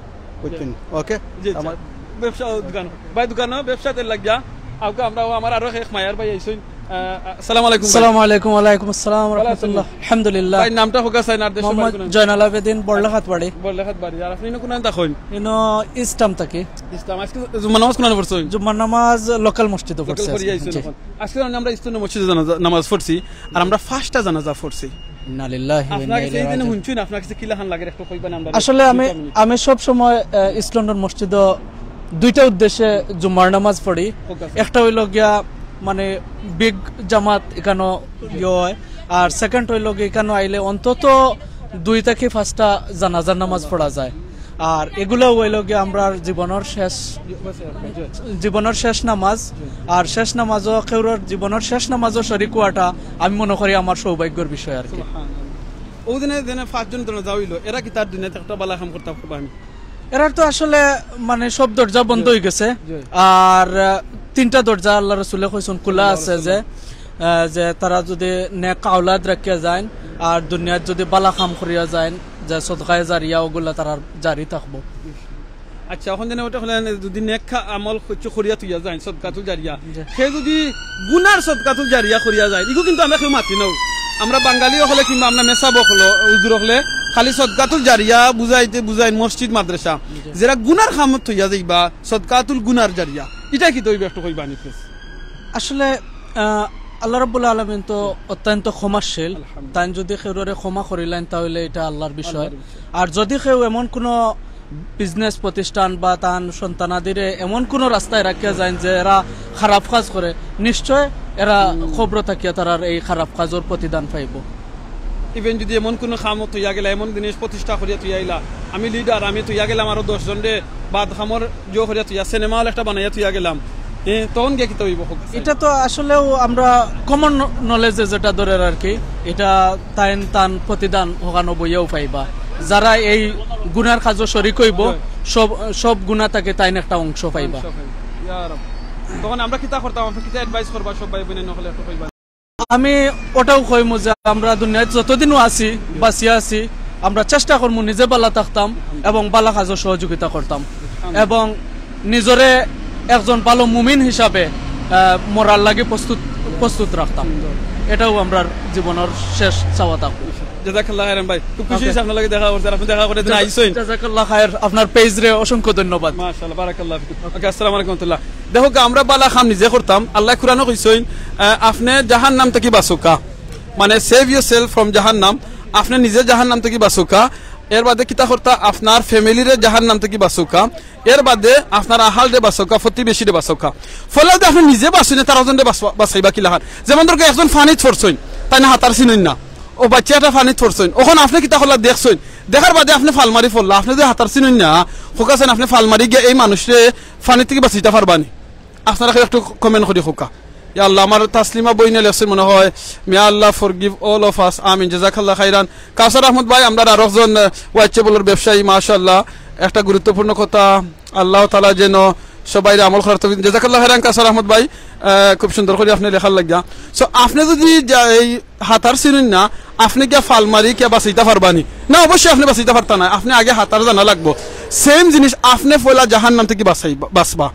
বুঝছেন? ওকে? জি, আচ্ছা। আমার ব্যবসা, ও, দোকান। ভাই, দোকান, ব্যবসাতে লাগিয়া। আউক্কা আমরা, ও, আমার আরো এক মায়ার ভাই আইছইন। আহ, আসসালামু আলাইকুম ভাই। আসসালামু আলাইকুম, ওয়ালাইকুম আসসালাম ওয়া ভালা আছইন রাহমাতুল্লাহ। নি? আলহামদুলিল্লাহ। ভাই, নামটা হোক আছে, আর দেশর মোহাম্মদ বাড়ি কোন? জয়নাল আবেদিন, বড়লেখাত বাড়ি। বড়লেখাত বাড়ি। আর আপনে ইনো কুনান থাকইন? ইনো ইস্ট টাউন থাকি। East town. আজকে জুম্মার নামাজ কুনানো পড়ছইন? জুম্মার নামাজ লোকাল মসজিদো পড়ছি। পড়ি আইছইন জি। এখন। আজকে আমরা ইস্ট টাউন মসজিদে জানাজা, নামাজ পড়ছি। আর আমরা পাঁচটা জানাজা পড়ছি। ইন্না লিল্লাহি ওয়া ইন্না আপনার কাছে এই ইলাইহি দিনে রাজিউন। হুনছইন, আপনার কাছে কিলাখান লাগের একটু কইবা না আমরা? আসলে আমি, দুইটা মিনিট। আমি সব সময়, আহ, ইস্ট লন্ডন মসজিদো দুইটা উদ্দেশ্যে জুম্মার নামাজ পড়ি। ওকে, স্যার। একটা অইলো গিয়া মানে বিগ জামাত ইকানো ইয়ে অয়, আর সেকেন্ড অইলো গিয়া ইকানো আইলে অন্তত দুই থাকি পাঁচটা জানাজার নামাজ পড়া যায়। আর এগুলাও অইলো গিয়া আমরার জীবনর শেষ, জি, বাস, জি। জীবনর শেষ নামাজ। জি। আর শেষ নামাজও কেউরর জীবনর শেষ নামাজও শরিক অওয়াটা আমি মনো করি আমার সৌভাগ্যর বিষয় আর কি। সুবহানাল্লাহ। অউ দিনে, দিনে পাঁচজন জানাজা অইলো, এরা কিতা দুনিয়াত একটা বালা কাম করতা পারবা নি? এরার তো আসলে মানে সব দরজা বন্ধ হয়ে গেছে। জি। আর আহ, তিনটা দরজা আল্লাহ রসুলে কইছেন খোলা আছে, যে আহ, যে তারা যদি নেক আওলাদ রাখিয়া যায় আর দুনিয়াত যদি বালা কাম করিয়া যায়, যে সদকায়ে জারিয়া ওগুলা তারার জারি থাকবো। আচ্ছা, এখন যেন ওটা হলেন যদি নেক খা-, আমল কিছু করিয়া তুইয়া যায়, সদকাতুল জারিয়া, জি। সে যদি গুনার সদকাতুল জারিয়া করিয়া যায়, ইগু কিন্তু আমরা কেউ মাতি নাও। আমরা বাঙালি হলে কিংবা আমরা মেসাব হলো, উজুর হলে খালি সদকাতুল জারিয়া বুঝাইতে বুঝাই মসজিদ মাদ্রাসা। জি। যেরা গুনার কামত থইয়া যাইবা, সদকাতুল গুনার জারিয়া, এটা কি তো ওই একটু কইবা নি, please? আসলে আহ, আল্লাহ রাব্বুল আলামিন তো অত্যন্ত ক্ষমাশীল। আলহামদুলিল্লাহ। তাই যদি কেউরে ক্ষমা করিলেন তাহলে এটা আল্লাহর বিষয়। আল্লাহর বিষয়। আর যদি কেউ এমন কোনো বিজনেস প্রতিষ্ঠান বা তান সন্তানাদিরে এমন কোনো রাস্তায় রাখিয়া যায় যে এরা খারাপ কাজ করে, নিশ্চয় এরা কবর থাকিয়া তারার এই খারাপ কাজর প্রতিদান পাইব। ইভেন যদি এমন কোনো কামত থইয়া গেলা, এমন জিনিস প্রতিষ্ঠা করিয়া থইয়া আইলা, আমি লিডার, আমি থইয়া গেলাম আরো দশ জনরে বাদ কামর জো করিয়া থইয়া, সিনেমা হল একটা বানাইয়া থইয়া গেলাম, এ, তখন গিয়া কিতা হইব? এটা তো আসলেও আমরা কমন নলেজে যেটা ধরের আর কি, এটা তাইন তান প্রতিদান হকানো বইয়াও পাইবা। যারা এই গুনার কাজও শরিক হইব, সব সব গুনা তাকে তাইন একটা অংশ পাইবা। ইয়া রব। তখন আমরা কিতা করতাম, আমরা কিতা অ্যাডভাইস করবা সব ভাই বোনের নকলে একটু কইবা? আমি ওটাও কইমু যে আমরা দুনিয়াত যতদিনও আছি, বাঁচিয়া আছি, আমরা চেষ্টা করমু নিজে বালা থাকতাম এবং বালা কাজও সহযোগিতা করতাম এবং নিজরে একজন ভালো মুমিন হিসাবে আহ, মরার লাগি প্রস্তুত প্রস্তুত রাখতাম। এটাও আমরার জীবনের শেষ চাওয়া থাকবো। জাযাকাল্লাহ খাইরান ভাই, খুব খুশি হইছি আপনার লগে দেখা করতে, আর আপনি দেখা করে দিন আইছইন। জাযাকাল্লাহ খায়ের, আপনার পেজরে অসংখ্য ধন্যবাদ। মাশাআল্লাহ, বারাকাল্লাহ ফিকুম। ওকে, আসসালামু আলাইকুম ওয়া রাহমাতুল্লাহ। দেখো, আমরা বালা কাম নিজে করতাম, আল্লাহ কোরআনও কইছইন, আহ, আপনি জাহান্নাম থাকি বাঁচুক্কা, মানে save yourself from জাহান্নাম, আপনি নিজে জাহান্নাম থাকি বাঁচুক্কা। এর বাদে কিতা করতা, আপনার ফ্যামিলিরে জাহান্নাম থাকি বাঁচুক্কা, এর বাদে আপনার আহালরে বাঁচুক্কা, প্রতিবেশীরে বাঁচুক্কা। ফলে যদি আপনি নিজে বাঁচইন না, তার ওজনরে বাঁচবা-, বাঁচাইবা কিলাখান? যেমন ধরো একজন পানিত পড়ছইন, তাইন হাতার চিনইন না, ও বাচ্চা একটা পানিত পড়ছইন, ওখান আপনি কিতা করলা দেখছইন, দেখার বাদে আপনি ফাল মারি পড়লা, আপনি যদি হাতার চিনইন না, খোকা চাইন আপনি ফাল মারি গিয়া এই মানুষরে পানি থাকি বাঁচাইতা পারবা নি? আপনারা কেউ একটু কমেন্ট করি খোকা। ইয়া আল্লাহ, আমার তাসলিমা বইনে লেখছইন মনে হয়, "May Allah forgive all of us." আমিন, জাযাকাল্লাহ খাইরান। কাউসার আহমদ ভাই, আমরার আরো একজন, আহ, ওয়াইচে বলর ব্যবসায়ী, মাশাআল্লাহ, একটা গুরুত্বপূর্ণ কথা, আল্লাহ তাআলা যেন সবাইরে আমল করার তৌফিক দেন। জাযাকাল্লাহ খাইরান কাউসার আহমদ ভাই, আহ, খুব সুন্দর করি আপনি লেখার লাগিয়া। So, আপনি যদি যা-, এই হাতার চিনইন না, আপনি কিয়া ফাল মারি কিয়া বাঁচাইতা পারবা নি? না, অবশ্যই আপনি বাঁচাইতা পারতা না, আপনি আগে হাতার জানা লাগবো। সেম জিনিস, আপনি পয়লা জাহান্নাম থাকি বাঁচাই-, বাঁচবা।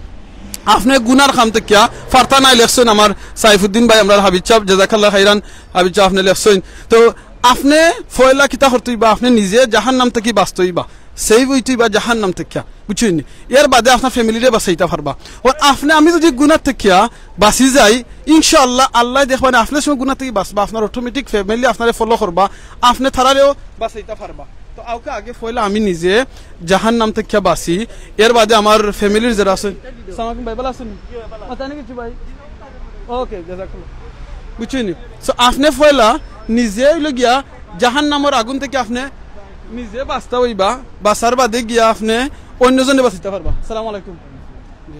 আপনি গুনার কাম থাকি কিয়া পারতা নায় লেখছইন আমার সাইফুদ্দিন ভাই, আমরার হাবিব সাহেব, জাযাকাল্লাহ খাইরান হাবিব সাহেব, আপনি লেখছইন। তো আপনি পয়লা কিতা করতে হইবা, আপনি নিজে জাহান্নাম থাকি বাঁচতে হইবা। Save অইতে হইবা জাহান্নাম থাকিয়া, বুঝছইন নি? এর বাদে আপনার ফ্যামিলিরে বাঁচাইতা পারবা। আর আপনি, আমি যদি গুনার থাকিয়া বাঁচি যাই, ইনশাআল্লাহ, আল্লাহ দেখবা নি, আপনি সময় গুনার থাকি বাঁচবা, আপনার অটোমেটিক ফ্যামিলি আপনারে ফলো করবা, আপনি তারারেও বাঁচাইতা পারবা। তো আউকা আগে পয়লা আমি নিজে জাহান্নাম থাকিয়া বাঁচি, এর বাদে আমার ফ্যামিলির যারা আছইন। সালাম আলাইকুম ভাই, ভালা আছইন? মাথা নিয়ে কিছু ভাই। ওকে, জাযাকাল্লাহ। বুঝছইন নি? So, আপনি পয়লা নিজে অইলো গিয়া জাহান্নামর আগুন থাকি আপনি নিজে বাঁচতা হইবা, বাঁচার বাদে গিয়া আপনি অন্যজনে বাঁচাইতা পারবা। সালাম আলাইকুম। জি।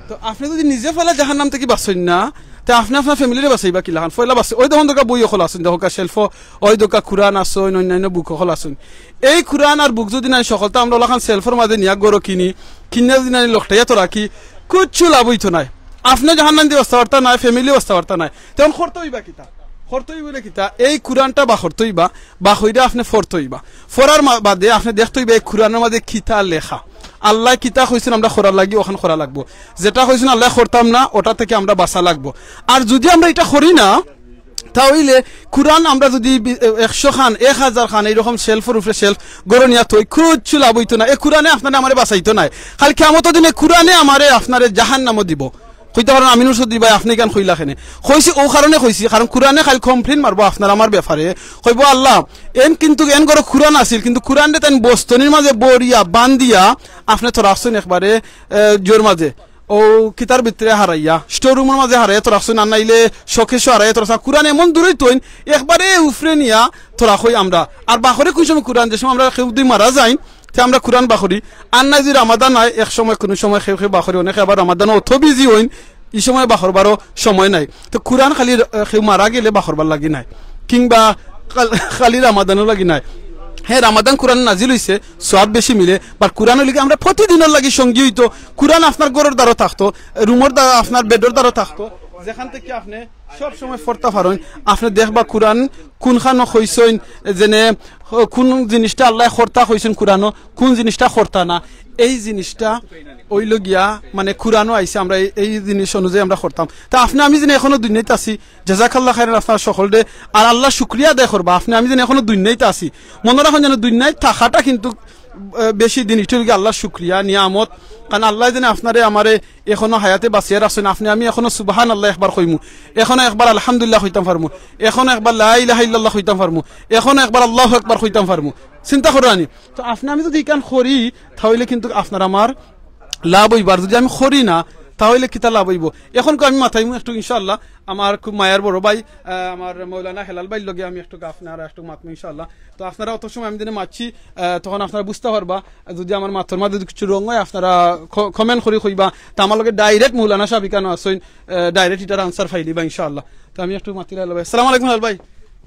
তো আপনি যদি নিজে পয়লা জাহান্নাম থাকি বাঁচইন না, তে আপনি আপনার ফ্যামিলিরে বাঁচাইবা কিলাখান? পয়লা বাঁচে, ওই দেখুন দরকার বই অকল আছইন, দেখো কা শেলফো, ওই দরকার কোরআন আছইন, অন্যান্য বুক অকল আছইন। এই কোরআন আর বুক যদি নাই সকল, তো আমরা ওলাখান শেলফর মাঝে নিয়া গরো কিনি, কিনিয়া যদি নাই লকটাইয়া তো রাখি, কুচ্ছু লাভ অইতো নায়। আপনি জাহান্নাম থাকি বাঁচতা পারতা নায়, ফ্যামিলি বাঁচতা পারতা নায়। তখন করতে হইবা কিতা? করতে হইব না কিতা? এই কোরআনটা বার করতে হইবা, বার কইরা আপনি পড়তে হইবা। পড়ার মা-, বাদে আপনি দেখতে হইবা এই কোরআনর মাঝে কিতা লেখা। আল্লায় কিতা কইছইন আমরা করার লাগি, ওখান করা লাগবো। যেটা কইছইন আল্লায় করতাম না, ওটা থাকি আমরা বাঁচা লাগবো। আর যদি আমরা এটা করি না, তা অইলে কোরআন আমরা যদি বি-, একশো খান, এক হাজার খান এইরকম শেলফর উপরে শেলফ গরো নিয়া থই, কুচ্ছু লাভ অইতো না। এ কোরআনে আপনারে আমারে বাঁচাইতো নায়। কাইল কিয়ামতর দিনে কোরআনে আমারে আপনারে জাহান্নামো দিবো। কইতা পারইন, "আমিনুর চৌধুরী ভাই, আপনে ইখান কইলা কেনে?" কইছি, অউ কারণে কইছি, কারণ কোরআনে কাইল complain মারবো আপনার আমার ব্যাপারে। কইবো, "আল্লাহ, এন কিন্তু এন গরো কোরআন আছিল, কিন্তু কোরানরে তাইন বস্তনির মাঝে বরিয়া, বান্দিয়া, আপনে তো রাখছইন একবারে, এ, জোর মাঝে। অউ কিতার ভিতরে হারাইয়া, store room-র মাঝে হারাইয়া তো রাখছইন, আর নাইলে showcase-ও হারাইয়া তো রাখছইন। কোরআন এমন দূরই থইন, একবারে উপরে নিয়া তো রাখই আমরা।" আর বার করি কুন সময় কোরআন? যে সময় আমরা কেউ যদি মারা যাইন, তে আমরা কোরআন বার করি। আর নাই যদি রমাদান আয়, এক সময় কুনু সময় কেউ কেউ বার করি, অনেকে আবার রমাদানো অত busy অইন, ই সময় বার করবারও সময় নাই। তো কোরআন খালি, আহ, কেউ মারা গেলে বার করবার লাগি নায়, কিংবা খাল-, খালি রমাদানর লাগি নায়। হ্যাঁ, রামাদান কুরআন নাজিল অইছে, সওয়াব বেশি মিলে, but কুরআন অইলো গি আমরা প্রতিদিনর লাগি সঙ্গী অইতো। কুরআন আপনার ঘরর দ্বারো থাকতো, রুমর দ্বারো, আপনার বেডর দ্বারো থাকতো, যেখান থাকি আপনে সব সময় পড়তা পারইন। আপনে দেখবা কুরআন কুনখানো কইছইন, যেনে, হ-, কুন জিনিসটা আল্লায় করতা কইছইন কুরআনো, কুন জিনিসটা করতা না, এই জিনিসটা অইলো গিয়া, মানে, কুরআনো আইছে, আমরা এই, এই জিনিস অনুযায়ী আমরা করতাম। তা আপনে আমি যেনে এখনো দুনিয়াত আছি, জাজাকাল্লাহ খাইরান আপনারা সকলরে। আর আল্লার শুকরিয়া আদায় করবা, আপনে আমি যেনে এখনো দুনিয়াত আছি। মনো রাখইন যেন দুনিয়াত থাকাটা কিন্তু, আহ, বেশি দিন, ইটা অইলো গি আল্লার শুকরিয়া, নিয়ামত। কারণ আল্লায় যেনে আপনারে আমারে এখনো হায়াতে বাঁচাইয়া রাখছইন, আপনে আমি এখনো সুবহানাল্লাহ একবার কইমু, এখনো একবার আলহামদুলিল্লাহ কইতাম পারমু, এখনো একবার লা ইলাহা ইল্লাল্লাহ কইতাম পারমু, এখনো একবার আল্লাহু আকবার কইতাম পারমু। চিন্তা কররানি? তো আপনে আমি যুদি ইখান করি, তা অইলে কিন্তু আপনার আমার লাভ অইবো। আর যুদি আমি করি না, তা অইলে কিতা লাভ অইবো? এখন আমি মাতাইমু একটু ইনশাআল্লাহ, আমার খুব মায়ার বড় ভাই, আহ, আমার মৌলানা হেলাল ভাইর লগে আমি একটু আপনারা একটু মাতমু ইনশাআল্লাহ। তো আপনারা অত সময় আমি যেনে মাতছি, আহ, তখন আপনারা বুঝতা পারবা। যুদি আমার মাতর মাঝে যুদি কিছু wrong অয়, আপনারা ক-, comment করি কইবা। তা আমার লগে direct মৌলানা সাহেব ইখানো আছইন, আহ, direct ইটার answer পাইলিবা ইনশাআল্লাহ। তো আমি একটু মাতিলে হেলাল ভাই। আসসালামু আলাইকুম হেলাল ভাই।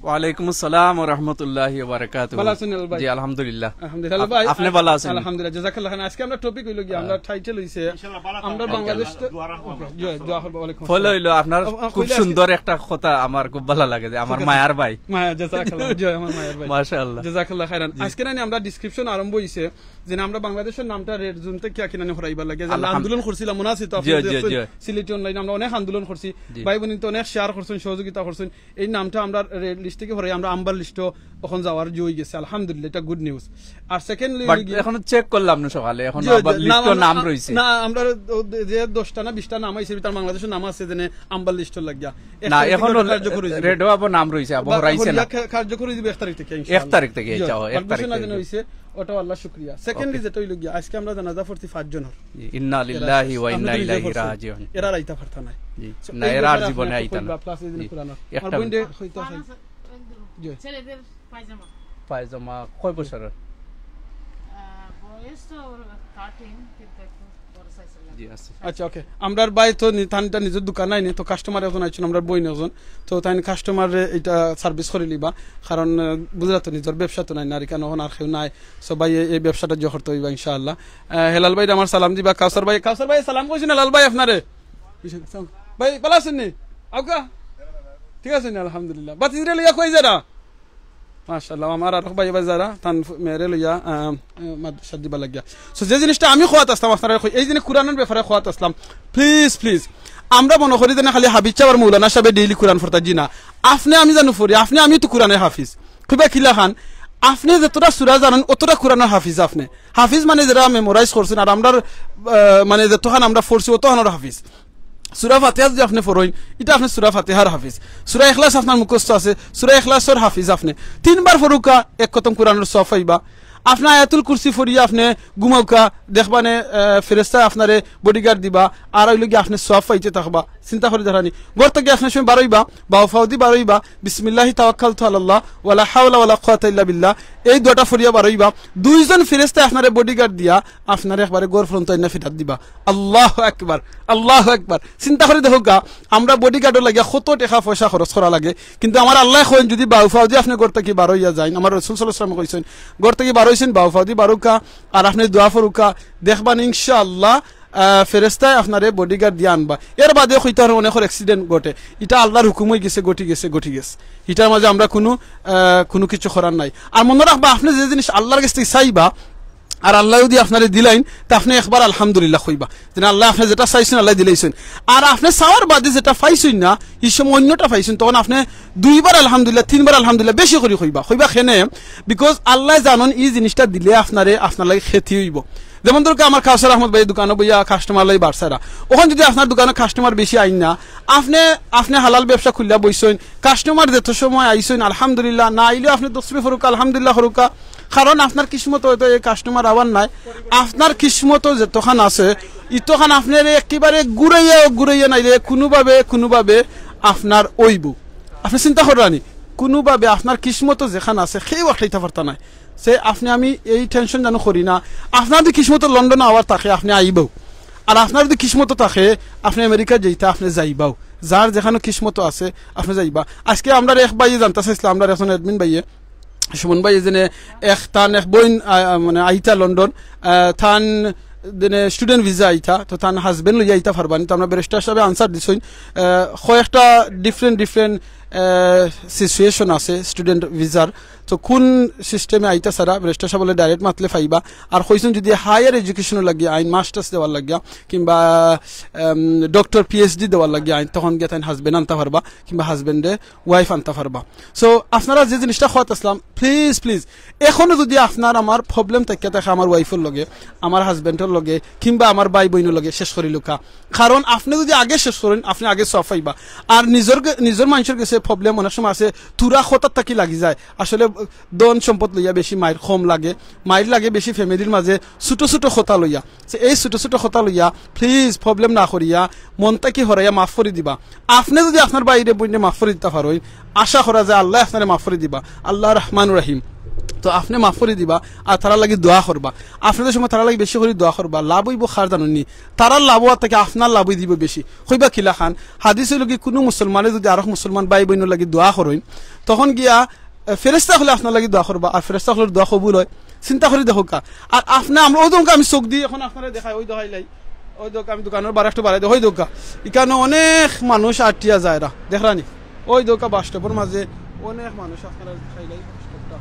ওয়ালাইকুম আসসালাম ওয়া রাহমাতুল্লাহি ওয়া বারাকাতুহু। ভালা আছইন হেলাল ভাই? জি, আলহামদুলিল্লাহ। আলহামদুলিল্লাহ। হেলাল ভাই, আপনে ভালা আছইন? আলহামদুলিল্লাহ, জাযাকাল্লাহ খাইরান। আজকে আমরা topic অইলো গিয়া, আমরা title অইছে, ইনশাআল্লাহ, ভালা আমরা থাকবা। বাংলাদেশ তো, দোয়া রাখবো আমরা। জি, দোয়া করবো, ওয়ালাইকুম ওকে, আসসালাম। জি, দোয়া করবো। ও, ও, খুব কইলে আজকে সুন্দর একটা কথা আমার খুব ভালা লাগে যে আমার ঠিক আছে। মায়ার ভাই। মায়া, জাযাকাল্লাহ, জি, আমার মায়ার ভাই। মাশাআল্লাহ। জাযাকাল্লাহ খাইরান। জি। আজকে নানি আমরা description আরম্ভ অইছে, যে আমরা বাংলাদেশর নামটা red zone থাকি কিনা নি হরাইবার লাগি, যে আলহাম-, আন্দোলন করছিলাম, মনো আছে তো? আপনি জি, জি, দেখছেন, জি। সিলেটি online আমরা অনেক আন্দোলন করছি। জি। ভাই বোন তো অনেক share করছইন, সহযোগিতা করছইন। এই নামটা আমরা red list থাকি হরাই আমরা amber list-ও এখন যাওয়ার জো অইগেছে, আলহামদুলিল্লাহ, এটা good news। R secondly but অইলো গিয়া, এখনো check করলাম না সকালে, এখন জি, আবার জি, list-ও নাম, নাম নাম, রইছে। না, আমরা ও-, যে দশটা না বিশটা নাম আইছে, তার বাংলাদেশর নাম আছে, যেনে amber list-ও লাগিয়া। এক না, তারিখ থেকে এখন ওটা কার্যকরী অইবো। Red-ও আবার নাম রইছে, আবার বা-, হরাইছে না। হরিয়া কা-, কার্যকরী অইবো এক তারিখ থাকি, ইনশাআল্লাহ। এক তারিখ থেকে, জি, আচ্ছা, ও, এক তারিখ বাংলাদেশর নাম থেকে। যেন অইছে, ওটাও আল্লাহ শুকরিয়া। Secondly ওকে। যেটা অইলো গিয়া, আজকে আমরা জানাজা পড়ছি পাঁচজনর। জি, ইন্না লিল্লাহি ওয়া ইন্না আলহামদুলিল্লাহ ইলাইহি পড়ছি। রাজিউন। এরা আইতা পারতা নায়। জি। So, না, এই এরা আর ব্যাপারে জীবনে আপনি আইতা না। প্লাস এই যে জি। পুরানো। একটা আমার বোন রে হইতো আছে। জি। ছেলেদের পায়জামা। পায়জামা কয় বছরের? আহ, বয়স তো ওর thirteen, কিন্তু একটু বড় size এর লাগে। জি, আছে। আচ্ছা, ওকে। আমরার ভাই তো নি-, তান ইটা নিজর দোকান নায় নি, তো customer একজন আইছইন, আমরার বইন একজন। তো তাইন customer রে ইটা service করি লিবা, কারণ, আহ, বুঝরা তো নিজর ব্যবসা তো নাই, নারী কানো আর কেউ নাই। So ভাই, এই, এই ব্যবসাটা জো করতে অইবা ইনশাআল্লাহ। আহ, হেলাল ভাইরে আমার সালাম দিবা, কাউসার ভাই, কাউসার ভাই সালাম কইছইন হেলাল ভাই আপনারে। ভাই, ভালা আছইন নি? আউক্কা? ঠিক আছইন নি? আলহামদুলিল্লাহ। ভাতিজিরে লইয়া কই যারা? মাশাআল্লাহ, আমার আরক ভাই ভাই যারা, তান ফু-, মেয়েরে লইয়া, আহ, আহ, মাদ্রাসাত দিবা লাগিয়া। So, যে জিনিসটা আমি কওয়াত আসলাম আপনারে কই, এই জিনিস কুরআনর ব্যাপারে কওয়াত আসলাম। Please, please, আমরা মনো করি যেন খালি হাফিজ সাব আর মৌলানা সাবে daily কুরআন পড়তা, জি না। আপনে আমি জানু পড়ি, আপনে আমি তো কুরআনর হাফিজ। কইবা কিলাখান, আপনে যতটা সূরা জানইন, অতটা কুরআনর হাফিজ আপনে। হাফিজ মানে যেরা memorize করছইন, আর আমরার, আহ, মানে যতখান আমরা পড়ছি, অতখানর হাফিজ। সূরা ফাতিহা যুদি আপনে পড়ইন, ইটা আপনে সূরা ফাতিহার হাফিজ। সূরা ইখলাস আপনার মুখস্থ আছে, সূরা ইখলাসর হাফিজ আপনে। তিনবার পড়উক্কা, এক খতম কুরআনর সওয়াব পাইবা। আপনে আয়াতুল কুরসি পড়িয়া আপনে ঘুমাউক্কা, দেখবানে, আহ, ফেরেশতায় আপনারে bodyguard দিবা, আর অইলো গিয়া আপনে সওয়াব পাইতে থাকবা। চিন্তা করি দেখরানি। ঘর থাকি আপনে সময় বারইবা, বাউ ফাউদি বারইবা, বিসমিল্লাহি তাওয়াক্কালতু আলাল্লাহ, ওয়ালা হাওলা ওয়ালা কুওয়াতা ইল্লা বিল্লাহ। এই দোয়াটা পড়িয়া বারইবা। দুইজন ফেরেশতায় আপনারে bodyguard দিয়া আপনারে একবারে ঘর পর্যন্ত আইনা ফিরাত দিবা। আল্লাহু আকবার, আল্লাহু আকবার। চিন্তা করি দেখউক্কা, আমরা bodyguard-র লাগিয়া কত টেকা পয়সা খরচ করা লাগে, কিন্তু আমার আল্লায় কইন, যুদি বাউ ফাউদি আপনে ঘর থাকি বারইয়া যাইন, আমার রাসূল সাল্লাল্লাহু আলাইহি ওয়াসাল্লাম কইছইন, ঘর থাকি বারইছইন, বাউ ফাউদি বারউক্কা, আর আপনে দোয়া পড়উক্কা, দেখবানে ইনশাআল্লাহ, আহ, ফেরেশতায় আপনারে bodyguard দিয়া আনবা। এর বাদে কইতা পারইন অনেকর accident ঘটে, ইটা আল্লার হুকুম অইগেছে, ঘটি গেছে, ঘটি গেছে। ইটার মাঝে আমরা কুনু, আহ, কুনু কিছু করার নাই। আর মনো রাখবা, আপনে যে জিনিস আল্লার গেছ থাকি চাইবা, আর আল্লায় যুদি আপনারে দিলাইন, তে আপনে একবার আলহামদুলিল্লাহ কইবা। যেন আল্লায় আপনে যেটা চাইছইন, আল্লায় দিলাইছইন। আর আপনে চাওয়ার বাদে যেটা পাইছইন না, ই সময় অন্যটা পাইছইন, তখন আপনে দুইবার আলহামদুলিল্লাহ, তিনবার আলহামদুলিল্লাহ বেশি করি কইবা। কইবা কেনে? Because আল্লায় জানইন ই জিনিসটা দিলে আপনারে, আপনার লাগি ক্ষতি অইবো। যেমন ধরউক্কা, আমার কাউসার আহমদ ভাইয়ে দোকানো বইয়া customer লই বাড়ছারা। অখন যুদি আপনার দোকানো customer বেশি আইন না, আপনে, আপনে হালাল ব্যবসা খুলিয়া বইছইন, customer যত সময় আইছইন, আলহামদুলিল্লাহ, না আইলেও আপনে তসবিহ পড়উক্কা, আলহামদুলিল্লাহ করউক্কা, কারণ আপনার কিসমতো অয়তো এই customer আওয়ার নায়। আপনার কিসমতো যেতখান আছে, ইতখান আপনারে একেবারে ঘুরাইয়া, ঘুরাইয়া নাইলে কুনুভাবে, কুনুভাবে আপনার অইবো। আপনে চিন্তা কররানি, কুনুভাবে আপনার কিসমতো যেখান আছে, কেউ আটকাইতা পারতা নায়। সে আপনে আমি এই tension যেন করি না। আপনার যুদি কিসমতো লন্ডনো আওয়ার থাকে, আপনে আইবাউ। আর আপনার যুদি কিসমতো থাকে, আপনে আমেরিকা যাইতা, আপনে যাইবাউ। যার যেখানো কিসমতো আছে, আপনে যাইবা। আজকে আমরার এক ভাইয়ে জানতা চাইছলা, আমরার একজন admin ভাইয়ে, সুমন ভাই, এই যে এক, তান এক বইন, আহ, মানে আইতা লন্ডন, আহ, তান যেনে student visa আইতা, তো তান husband লইয়া আইতা পারবা নি? তো আমরা ব্যারিস্টার সাহেবে answer দিছইন, আহ, কয়েকটা different different, আহ, situation আছে student ভিসার। তো কোন system এ আইতা সারা ব্যারিস্টার সাহেব বলে direct মাতলে পাইবা। আর কইছইন যদি higher education এর লাগি আইন, masters দেওয়ার লাগিয়া কিংবা, আম, doctor PhD দেওয়ার লাগি আইন, তখন গিয়া তাইন husband আনতা পারবা কিংবা husband এ wife আনতা পারবা। So আপনারা যে জিনিসটা কওয়াত আসলাম, please please, এখনো যদি আপনার আমার problem থাকিয়া থাকে আমার wife র লগে, আমার husband র লগে কিংবা আমার ভাই বইনর লগে, শেষ করিলউক্কা। কারণ আপনে যদি আগে শেষ করইন, আপনে আগে সওয়াব পাইবা। আর নিজর গে-, নিজর মানষর গেছে problem অনেক সময় আছে, থুড়া কথার থাকি লাগি যায়। আসলে ধন সম্পদ লইয়া বেশি মাইর কম লাগে, মাইর লাগে বেশি family র মাঝে ছোট ছোট কথা লইয়া। So এই ছোট ছোট কথা লইয়া please problem না করিয়া মন থাকি হরাইয়া মাফ করি দিবা। আপনে যদি আপনার ভাইরে বইনরে মাফ করি দিতা পারইন, আশা করা যায় আল্লায় আপনারে মাফ করি দিবা। আল্লাহ রহমান রহিম। তো আপনে মাফ করি দিবা, আর তারার লাগি দোয়া করবা। আপনে যে সময় তারার লাগি বেশি করি দোয়া করবা, লাভ অইবো কার জানইন নি? তারার লাভ অওয়ার থাকি আপনার লাভ অই দিবো বেশি। কইবা কিলাখান? হাদিস অইলো কি, কুনু মুসলমানে যদি আরক মুসলমান ভাই বইনর লাগি দোয়া করইন, তখন গিয়া, এ, ফেরেশতা অকলে আপনার লাগি দোয়া করবা, আর ফেরেশতা অকলর দোয়া কবুল অয়। চিন্তা করি দেখউক্কা। আর আপনে আমরা অউ দেখউক্কা আমি চউখ দি এখন আপনারে দেখাই, অউ দেখাইলাই, অউ দেখউক্কা আমি দোকানর বার একটু বাড়াই দেই, অউ দেখউক্কা। ইখানো অনেক মানুষ আটিয়া যায়রা, দেখরা নি? অউ দেখউক্কা bus stop র মাঝে অনেক মানুষ আপনারে দেখাইলাই bus stop টা।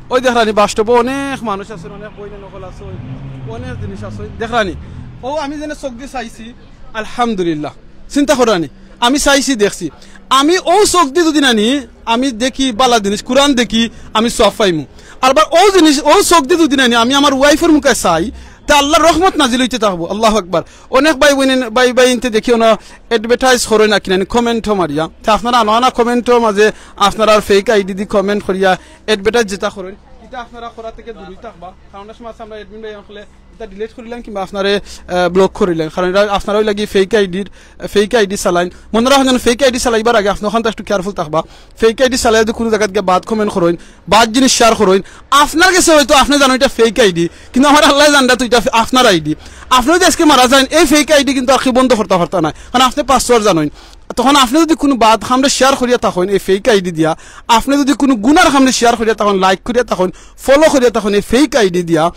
অউ দেখরা নি, bus stop অ অনেক মানুষ আছে, অনেক বইন অকল আছে, অনেক জিনিস আছে, দেখরা নি? অউ আমি যেনে চউখ দি চাইছি, আলহামদুলিল্লাহ। চিন্তা কররা নি, আমি চাইছি, দেখছি। আমি অউ চউখ দি যদি নানি, আমি দেখি বালা জিনিস, কোরআন দেখি, আমি সওয়াব পাইমু। আরবার অউ জিনিস, অউ চউখ দি যদি নানি, আমি আমার wife র মুখে চাই, তে আল্লার রহমত নাজিল অইতে থাকবো। আল্লাহু আকবার। অনেক ভাই বইন, ভাই বইনতে দেখি অনো advertise করইন না কিনা, comment ও মারিয়া। তে আপনারা আনো আনা comment ও মাঝে আপনারার fake ID দি comment করিয়া advertise যেটা করইন, ইটা আপনারা করা থাকি দূরই থাকবা। কারণ অনেক সময় আছে আমরা admin ভাই অকলে ইটা delete করিলাইন কিংবা আপনারে, আহ, block করিলাইন। কারণ ইটা আপনারার লাগি fake ID র, আহ, fake ID চালাইন। মনো রাখইন যেন fake ID চালাইবার আগে আপনে অখানতা একটু careful থাকবা। Fake ID চালাইয়া যদি কুনু জাগাত গিয়া bad comment করইন, bad জিনিস share করইন, আপনার গেছে অয়তো আপনে জানইন ইটা fake ID, কিন্তু আমার আল্লায় জানরা তো ইটা ফে-, আপনার ID। আপনে যদি আজকে মারা যাইন, এই fake ID কিন্তু আর কেউ বন্ধ করতা পারতা নায়, কারণ আপনে password জানইন। তখন আপনে যদি কুনু bad কামরে share করিয়া থাকইন এই fake ID দিয়া, আপনে যদি কুনু গুনার কামরে share করিয়া থাকইন, like করিয়া থাকইন, follow করিয়া থাকইন এই fake ID দিয়া,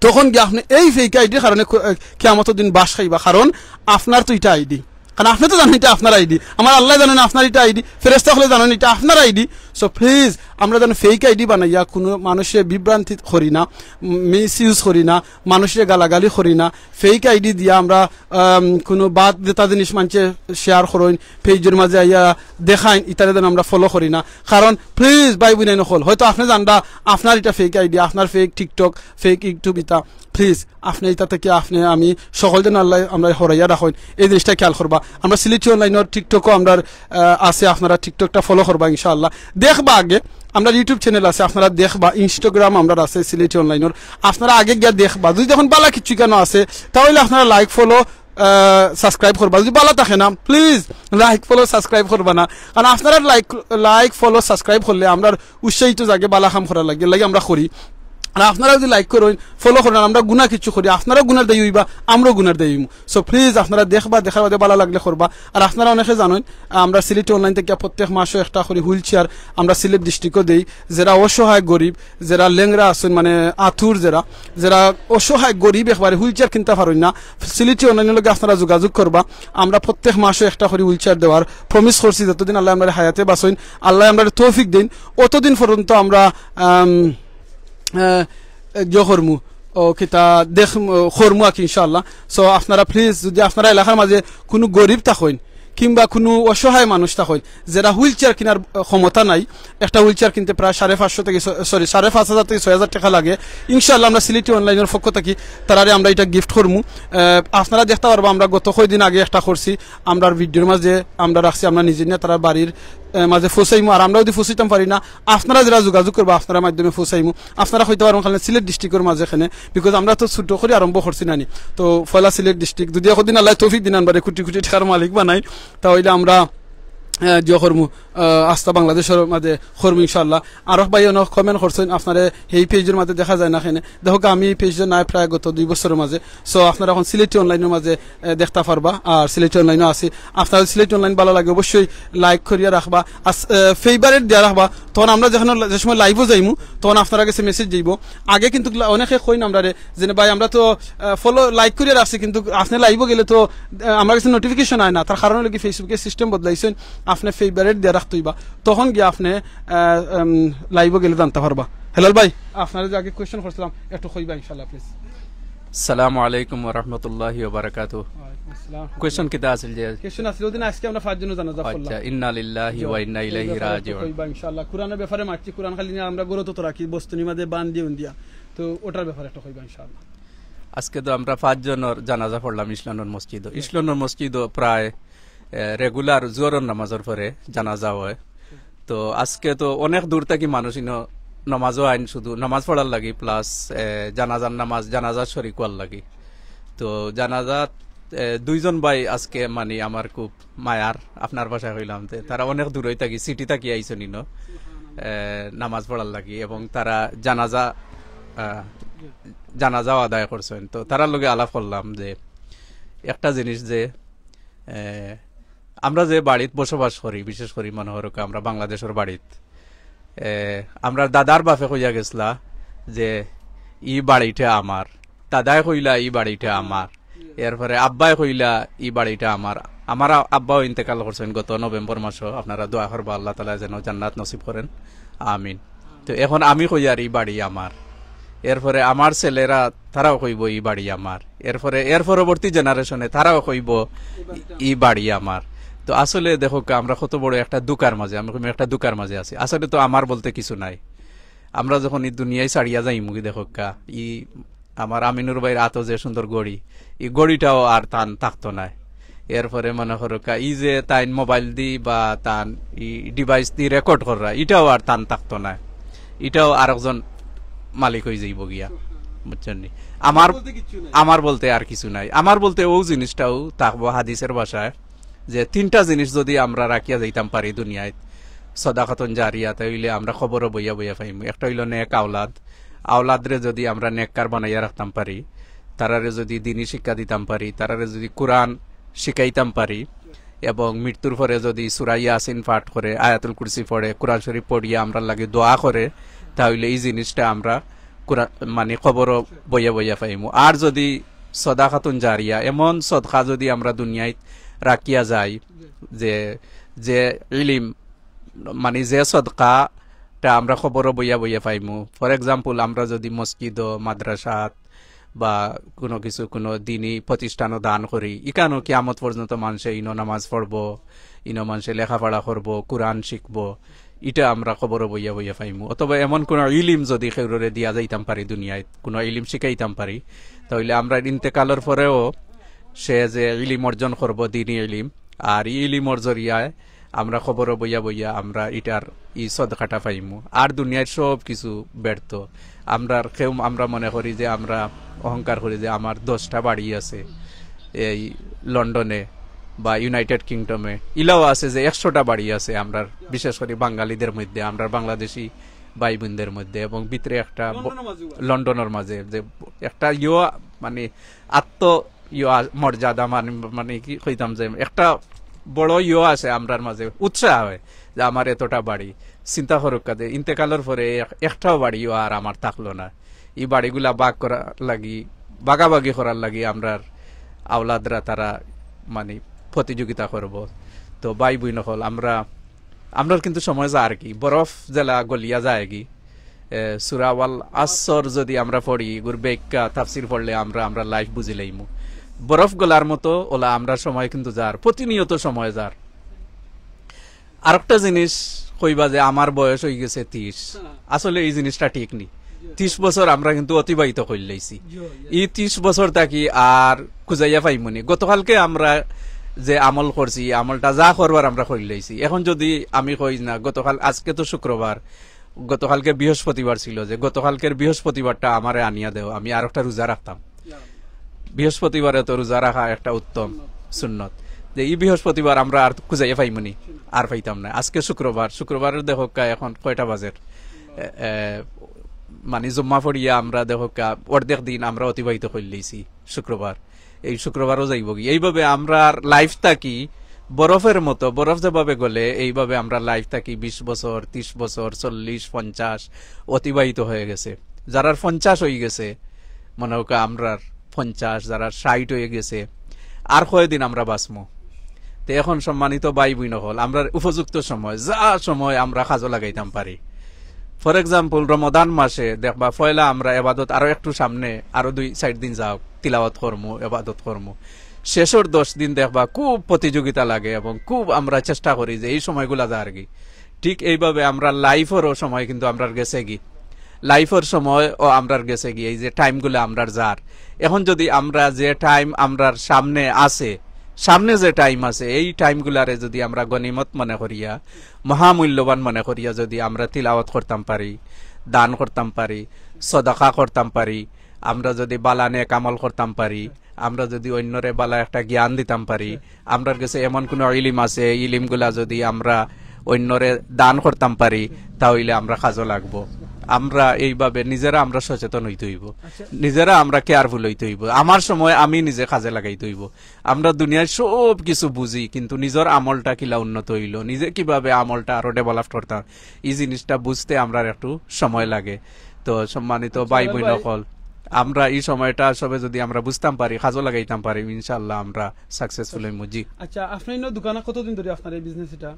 তখন গিয়া আপনে এই fake ID র কারণে ক-, কিয়ামতর দিন বাঁশ খাইবা, কারণ আপনার তো ইটা ID। কারণ আপনে তো জানইন ইটা আপনার ID, আমার আল্লায় জানইন আপনার ইটা ID, ফেরেশতা অকলে জানইন ইটা আপনার ID। So please, আমরা যেন fake ID বানাইয়া কুনু মানষরে বিভ্রান্তি করি না, misuse করি না, মানষরে গালাগালি করি না। Fake ID দিয়া আমরা, আম, কুনু bad যেটা জিনিস মানষে share করইন, page র মাঝে আইয়া দেখাইন, ইতারে যেন আমরা follow করি না। কারণ please ভাই বইনাইন অকল, অয়তো আপনে জানরা আপনার ইটা fake ID, আপনার fake TikTok, fake YouTube ইতা, please, আপনে ইতা থাকি আপনে আমি সকল যেন আল্লায় আমরারে হরাইয়া রাখইন, এই জিনিসটা খেয়াল করবা। আমরা সিলেটি online র TikTok ও আমরার, আহ, আছে, আপনারা TikTok টা follow করবা ইনশাআল্লাহ। দেখবা আগে, আমরার YouTube channel আছে, আপনারা দেখবা, Instagram আমরার আছে সিলেটি online র, আপনারা আগে গিয়া দেখবা। যদি দেখইন বালা কিচ্ছু ইখানো আছে, তা অইলে আপনারা like, follow, আহ, subscribe করবা। যদি বালা থাকে না, please like, follow, subscribe করবা না, কারণ আপনারা like, like, follow, subscribe করলে আমরার উৎসাহিত জাগে বালা কাম করার লাগি, এর লাগি আমরা করি। আর আপনারা যদি like করইন, follow করইন, আমরা গুনা কিচ্ছু করি, আপনারাও গুনার দায়ী অইবা, আমরাও গুনার দায়ী অইমু। So please আপনারা দেখবা, দেখার বাদে বালা লাগলে করবা। আর আপনারা অনেকে জানইন, আমরা সিলেটি online থাকি প্রত্যেক মাসো একটা করি wheelchair আমরা সিলেট district ও দেই। যেরা অসহায় গরিব, যেরা লেংড়া আছইন, মানে আতুর যেরা, যেরা অসহায় গরিব একবারে wheelchair কিনতা পারইন না, সিলেটি online র লগে আপনারা যোগাযোগ করবা। আমরা প্রত্যেক মাসো একটা করি wheelchair দেওয়ার promise করছি, যতদিন আল্লায় আমরারে হায়াতে বাঁচইন, আল্লায় আমরারে তৌফিক দেইন, অতদিন পর্যন্ত আমরা, আম, আহ, ইয়ে করমু, ও, কিতা দেখ, ও, করমু আর কি ইনশাআল্লাহ। So, আপনারা please, যদি আপনারা এলাকার মাঝে কুনু গরিব থাকইন, কিংবা কুনু অসহায় মানুষ থাকইন, যেরা wheelchair কিনার, আহ, ক্ষমতা নাই, একটা wheelchair কিনতে প্রায় সাড়ে পাঁচশো থাকি ছ-, sorry, সাড়ে পাঁচ হাজার থাকি ছয় হাজার টেকা লাগে, ইনশাআল্লাহ আমরা সিলেটি online র পক্ষ থাকি তারারে আমরা ইটা gift করমু। আহ, আপনারা দেখতা পারবা, আমরা গত কয়দিন আগে একটা করছি, আমরার video র মাঝে আমরা রাখছি, আমরা নিজে নিয়া তারার বাড়ির, আহ, মাঝে পৌঁছাইমু। আর আমরা যদি পৌঁছাইতাম পারি না, আপনারা যেরা যোগাযোগ করবা, আপনারার মাধ্যমে পৌঁছাইমু। আপনারা কইতা পারবা খালি সিলেট district র মাঝে কেনে, because আমরা তো ছোট করি আরম্ভ করছি নানি। তো পয়লা সিলেট district, যদি একদিন আল্লায় তৌফিক দেইন, আমরারে কোটি কোটি টেকার মালিক বানাইন, তা অইলে আমরা আহ, জিও করমু, আহ, আস্তা বাংলাদেশর মাঝে করমু ইনশাআল্লাহ। আরফ ভাই অনেক কমেন্ট করছইন, আপনারে এই পেজর মাঝে দেখা যায় না কেনে। দেখউক্কা, আমি এই পেজর নাই প্রায় গত দুই বছরর মাঝে। So আপনারা এখন সিলেটি অনলাইনর মাঝে, আহ, দেখতা পারবা, আর সিলেটি অনলাইনও আছি। আপনারা সিলেটি অনলাইন ভালা লাগে অবশ্যই লাইক করিয়া রাখবা, আর, আহ, ফেভারিট দিয়া রাখবা। তখন আমরা যখন, যে সময় লাইভও যাইমু, তখন আপনারা গেছে মেসেজ যাইবো। আগে কিন্তু লা-, অনেকে কইন আমরারে যে, "ভাই, আমরা তো, আহ, ফলো, লাইক করিয়া রাখছি, কিন্তু আপনে লাইভও গেলে তো, আহ, আমার গেছে নোটিফিকেশন আয় না।" তার কারণ অইলো কি, Facebook-এ সিস্টেম বদলাইছইন, আপনে ফেভারিট দিয়া রাখতে অইবা, তখন গিয়া আপনে, আহ, উম, লাইভও গেলে জানতা পারবা। হেলাল ভাই, আপনারে যে আগে কোয়েশ্চেন করছিলাম, একটু কইবা ইনশাআল্লাহ, প্লিজ। আসসালামু আলাইকুম ওয়া রাহমাতুল্লাহি ওয়া বারাকাতুহু। ওয়ালাইকুম আসসালাম। কোয়েশ্চেন কিতা আছিল যে? কোয়েশ্চেন আছিল, ওদিন আজকে আমরা পাঁচজনর জানাজা পড়লাম। আচ্ছা, ইন্না লিল্লাহি জি, ওয়া ইন্না জি, ইলাইহি ওটার ব্যাপারে একটু রাজিউন। কইবা ইনশাআল্লাহ। কোরআনর ব্যাপারে মাতছি, কোরআন খালি নিয়া আমরা গরো তো রাখি, বস্তুনির মাঝে বান দিয়া উন দিয়া। তো ওটার ব্যাপারে একটু কইবা ইনশাআল্লাহ। আজকে তো আমরা পাঁচজনর জানাজা পড়লাম ইসলানর মসজিদো। ইসলানর মসজিদো প্রায়, এ, রেগুলার জোহরর নামাজর পরে জানাজা অয়। তো আজকে তো অনেক দূর থাকি মানুষ ইনো নামাজও আইন, শুধু নামাজ পড়ার লাগি, প্লাস, এ, জানাজার নামাজ, জানাজার শরিক অওয়ার লাগি। তো জানাজাত, এ, দুইজন ভাই আজকে, মানে, আমার খুব মায়ার, আপনার ভাষায় কইলাম, তে তারা অনেক দূরই থাকি, সিটি থাকি আইছইন ইনো, এ, নামাজ পড়ার লাগি, এবং তারা জানাজা, আ, জানাজাও আদায় করছইন। তো তারার লগে আলাপ করলাম যে একটা জিনিস যে, এ, আমরা যে বাড়িত বসবাস করি, বিশেষ করি মনে করউক্কা আমরা বাংলাদেশর বাড়িত, এ, আমরার দাদার বাপে কইয়া গেছলা যে, "ই বাড়িটা আমার।" দাদায় কইলা, "ই বাড়িটা আমার।" এরপরে আব্বায় কইলা, "ই বাড়িটা আমার।" আমার আ-, আব্বাও ইন্তেকাল করছইন গত নভেম্বর মাসো। আপনারা দোয়া করবা, আল্লাহ তাআলা যেন জান্নাত নসিব করেন, আমিন। তো এখন আমি কইয়ার, "ই বাড়ি আমার।" এরপরে আমার ছেলেরা, তারাও কইবো, "ই বাড়ি আমার।" এরপরে এর পরবর্তী জেনারেশনে তারাও কইবো, "ই বাড়ি আমার।" তো আসলে দেখউক্কা, আমরা কত বড় একটা ধুকার মাঝে, আমি কইমু একটা ধুকার মাঝে আছি। আসলে তো আমার বলতে কিছু নাই। আমরা যখন ই দুনিয়ায় ছাড়িয়া যাইমুগি, দেখউক্কা, ই আমার আমিনুর ভাইর আতো যে সুন্দর ঘড়ি, ই ঘড়িটাও আর তান থাকতো নায়। এরপরে মনে করউক্কা, ই যে তাইন মোবাইল দি বা তান ই ডিভাইস দি রেকর্ড কররা, ইটাও আর তান থাকতো নায়, ইটাও আরকজন মালিক অইযাইবো গিয়া, বুঝছইন নি? আমার, আমার বলতে আর কিছু নাই। আমার বলতে অউ জিনিসটাও থাকবো হাদিসর ভাষায়, যে তিনটা জিনিস যুদি আমরা রাখিয়া যাইতাম পারি দুনিয়াত, সদাকাতুন জারিয়া, তে অইলে আমরা কবরো বইয়া বইয়া পাইমু। একটা অইলো নেক আওলাদ, আওলাদরে যুদি আমরা নেককার বানাইয়া রাখতাম পারি, তারারে যুদি দিনি শিক্ষা দিতাম পারি, তারারে যুদি কুরআন শিখাইতাম পারি, এবং মৃত্যুর পরে যুদি সূরা ইয়াসিন পাঠ করে, আয়াতুল কুরসি পড়ে, কুরআন শরিফ পড়িয়া আমরার লাগি দোয়া করে, তা অইলে ই জিনিসটা আমরা কুরআন, মানে, কবরো বইয়া বইয়া পাইমু। আর যুদি সদাকাতুন জারিয়া, এমন সদকা যুদি আমরা দুনিয়াত রাখিয়া যাই, যে, যে ইলিম, মানে, যে সদকাটা আমরা কবরো বইয়া বইয়া পাইমু। For example, আমরা যুদি মসজিদো, মাদ্রাসাত বা কুনু কিছু, কুনু দিনি প্রতিষ্ঠানো দান করি, ইখানো কিয়ামত পর্যন্ত মানষে ইনো নামাজ পড়বো, ইনো মানষে লেখাপড়া করবো, কুরআন শিখবো, ইটা আমরা কবরো বইয়া বইয়া পাইমু। অথবা এমন কুনু ইলিম যুদি কেউররে দিয়া যাইতাম পারি দুনিয়াত, কুনু ইলিম শিখাইতাম পারি, তা অইলে আমরার ইন্তেকালর পরেও সে যে ইলিম অর্জন করবো, দিনি ইলিম, আর ই ইলিমর জরিয়ায় আমরা কবরো বইয়া বইয়া আমরা ইটার ই সদকাটা পাইমু। আর দুনিয়ার সব কিছু ব্যর্থ। আমরার কেউ, আমরা মনে করি যে, আমরা অহংকার করি যে আমার দশটা বাড়ি আছে এই লন্ডনে বা ইউনাইটেড কিংডমে, ইলাও আছে যে একশোটা বাড়ি আছে আমরার, বিশেষ করি বাঙালিদের মধ্যে, আমরার বাংলাদেশি ভাই বোনদের মধ্যে, এবং ভিতরে একটা ব-, লন্ডনর মাঝেও আছে। লন্ডনর মাঝে যে একটা ইয়ো, মানে, আত্ম ইয়ো আ-, মর্যাদা, মানে, মানে কি কইতাম, যে একটা বড় ইয়ো আছে আমরার মাঝে, উৎসাহ হয় যে আমার এতটা বাড়ি। চিন্তা করউক্কা যে ইন্তেকালর পরে এক-, একটাও বাড়িও আর আমার থাকলো না। ই বাড়িগুলা ভাগ করার লাগি, ভাগাভাগি করার লাগি আমরার আওলাদরা তারা, মানে, প্রতিযোগিতা করবো। তো ভাই বইন অকল, আমরা, আমরার কিন্তু সময় যার কি, বরফ যেলা গলিয়া যায়গি, এ, সূরা ওয়াল আসর যুদি আমরা পড়ি, ইগুর ব্যাখ্যা, তাফসির পড়লে আমরা, আমরা লাইফ বুঝিলাইমু। বরফ গলার মতো অলা আমরার সময় কিন্তু যার, প্রতিনিয়ত সময় যার। আরেকটা জিনিস কইবা যে আমার বয়স অইগেছে ত্রিশ, আসলে ই জিনিসটা ঠিক নি। ত্রিশ বছর আমরা কিন্তু অতিবাহিত করিলাইছি। ই ত্রিশ বছর থাকি আর খুঁজাইয়া পাইমু নি। গতকালকে আমরা যে আমল করছি, ই আমলটা যা করবার আমরা করিলাইছি। এখন যুদি আমি কই না, গতকাল, আজকে তো শুক্রবার, গতকালকে বৃহস্পতিবার ছিল, যে গতকালকের বৃহস্পতিবারটা আমারে আনিয়া দেও, আমি আরেকটা রোজা রাখতাম। বৃহস্পতিবারে তো রোজা রাখা একটা উত্তম সুন্নত। যে ই বৃহস্পতিবার আমরা আর খুঁজাইয়া পাইমুনি, আর পাইতাম না। আজকে শুক্রবার, শুক্রবারের দেখউক্কা এখন কয়টা বাজের? এ, এ, মানে জুম্মা পড়িয়া আমরা দেখউক্কা অর্ধেক দিন আমরা অতিবাহিত করিলিছি শুক্রবার। এই শুক্রবারও যাইবগি। এইভাবে আমরার life থাকি বরফের মতো, বরফ যেভাবে গলে, এইভাবে আমরার life থাকি বিশ বছর, ত্রিশ বছর, চল্লিশ, পঞ্চাশ অতিবাহিত হয়ে গেছে। যারার পঞ্চাশ অই গেছে, মনে হউক্কা আমরার পঞ্চাশ, যারার ষাইট অই গেছে, আর কয়দিন আমরা বাঁচমু? তে এখন সম্মানিত ভাই বইন অকল, আমরার উপযুক্ত সময়, যা সময় আমরা কাজো লাগাইতাম পারি। For example, রমাদান মাসে দেখবা, পয়লা আমরা এবাদত আরো একটু সামনে, আরো দুই চাইর দিন যাউক, তিলাওয়াত করমু, এবাদত করমু। শেষর দশ দিন দেখবা খুব প্রতিযোগিতা লাগে এবং খুব আমরা চেষ্টা করি যে এই সময়গুলা যারগি। ঠিক এইভাবে আমরার life-রও সময় কিন্তু আমরার গেছেগি, life-র সময়ও আমরার গেছেগি। এই যে time-গুলা আমরার যার, এখন যদি আমরা যে time আমরার সামনে আছে, সামনে যে time আছে, এই time-গুলারে যদি আমরা গনিমত মনে করিয়া, মহামূল্যবান মনে করিয়া যদি আমরা তিলাওয়াত করতাম পারি, দান করতাম পারি, সদাকা করতাম পারি, আমরা যদি বালা নেক আমল করতাম পারি, আমরা যদি অন্যরে বালা একটা জ্ঞান দিতাম পারি, আমরার গেছে এমন কোনো ইলিম আছে, এই ইলিমগুলা যদি আমরা অন্যরে দান করতাম পারি, তা অইলে আমরা কাজো লাগবো। আমরা এইভাবে নিজেরা আমরা সচেতন অইতে অইবো, নিজেরা আমরা careful অইতে অইবো। আমার সময় আমি নিজে কাজে লাগাইতে অইবো। আমরা দুনিয়ার সব কিছু বুঝি, কিন্তু নিজর আমলটা কিলা উন্নত অইলো, নিজে কিভাবে আমলটা আরো develop করতাম, এই জিনিসটা বুঝতে আমরার একটু সময় লাগে। তো সম্মানিত ভাই বইন অকল, আমরা এই সময়টা সবে যদি আমরা বুঝতাম পারি, কাজো লাগাইতাম পারি, ইনশাআল্লাহ আমরা successful অইমু। জি। আচ্ছা, আপনি ইনো দোকানে কতদিন ধরি আপনার এই business এটা?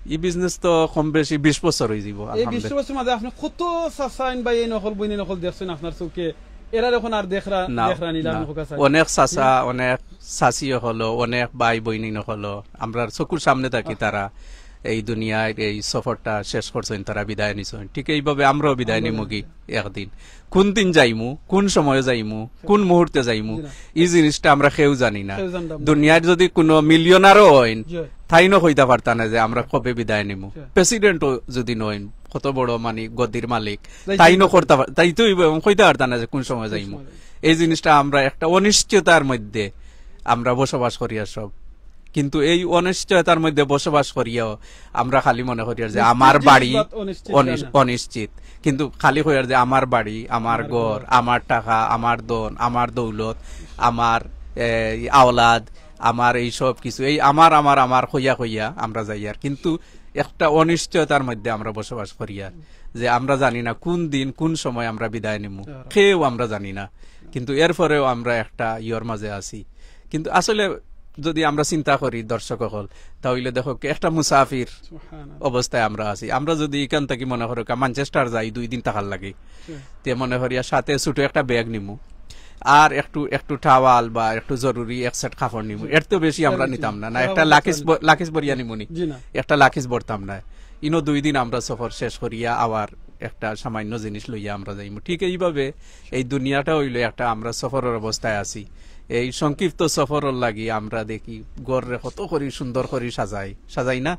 এই business তো কম বেশি বিশ বছর অই যাইবো, এই বিশ আলহামদুলিল্লাহ। বছর মাঝে আপনি কত চাচাইন বা এই নকল বইনি নকল দেখছেন আপনার চোখে? এরার এখন আর দেখরা, না, দেখরা নিলা না। আমি কথা চাই। অনেক চাচা, অনেক চাচি অকল, অনেক ভাই বইনি অকল, আমরার চকুর সামনে থাকি তারা এই দুনিয়ার এই সফরটা শেষ করছেন, তারা বিদায় নিছেন। ঠিক এইভাবে আমরাও বিদায় নিমুগি একদিন। কোন দিন যাইমু, কোন সময়ে যাইমু, কোন মুহূর্তে যাইমু, জি না। এই জিনিসটা আমরা কেউ জানি না। কেউ জানতাম না। দুনিয়ার যদি কোনো millionaire-ও অইন, জি। তাইনও কইতা পারতা না যে আমরা কবে বিদায় নিমু। জি। President-ও যদি নইন, কত বড় মানে গদির মালিক, যাইতে তাইনও পারতা। করতা পার-, তাই তো এবং কইতা পারতা না যে কোন সময় কোন যাইমু। সময় যাইমু। এই জিনিসটা আমরা একটা অনিশ্চয়তার মধ্যে আমরা বসবাস করি আর সব। কিন্তু এই অনিশ্চয়তার মধ্যে বসবাস করিয়াও আমরা খালি মনে করি আর যে নিশ্চিত আমার জিনিস বাড়ি বাদ অনিশ্চিত অনিশ-, জানা। অনিশ্চিত। কিন্তু খালি কই আর যে আমার বাড়ি, আমার আমার ঘর, ঘর। আমার টাকা, আমার ধন, আমার দৌলত, আমার, এ, আওলাদ, আমার এই সব কিছু, এই আমার, আমার, আমার কইয়া কইয়া আমরা যাই আর। কিন্তু একটা অনিশ্চয়তার মধ্যে আমরা বসবাস করি আর, যে আমরা জানি না কোন দিন, কোন সময় আমরা বিদায় নিমু, হ্যাঁ। কেউ আমরা জানি না। কিন্তু এরপরেও আমরা একটা ইয়র মাঝে আছি। কিন্তু আসলে যদি আমরা চিন্তা করি, দর্শক অকল, তা অইলে দেখউক্কা একটা মুসাফির সুবহানাল্লাহ। অবস্থায় আমরা আছি। আমরা যদি ইখান থাকি মনে করউক্কা Manchester যাই দুই দিন থাকার লাগি, জি। তে মনে করিয়া সাথে ছোট একটা bag নিমু, আর একটু, একটু towel বা একটু জরুরি এক set কাপড় নিমু, জি। এর তো বেশি আমরা এর নিতাম না। না, এর একটা বেশি luggage নিতাম না। ব-, luggage ভরিয়া নিমু নি, জি না। একটা luggage ভরতাম না। ইনো দুই দিন আমরা সফর শেষ করিয়া আবার একটা সামান্য জিনিস লইয়া আমরা যাইমু। ঠিক এইভাবে এই দুনিয়াটা অইলো একটা আমরা সফরর অবস্থায় আছি। এই সংক্ষিপ্ত সফরর লাগি আমরা দেখি ঘররে কত করি সুন্দর করি সাজাই, সাজাই না?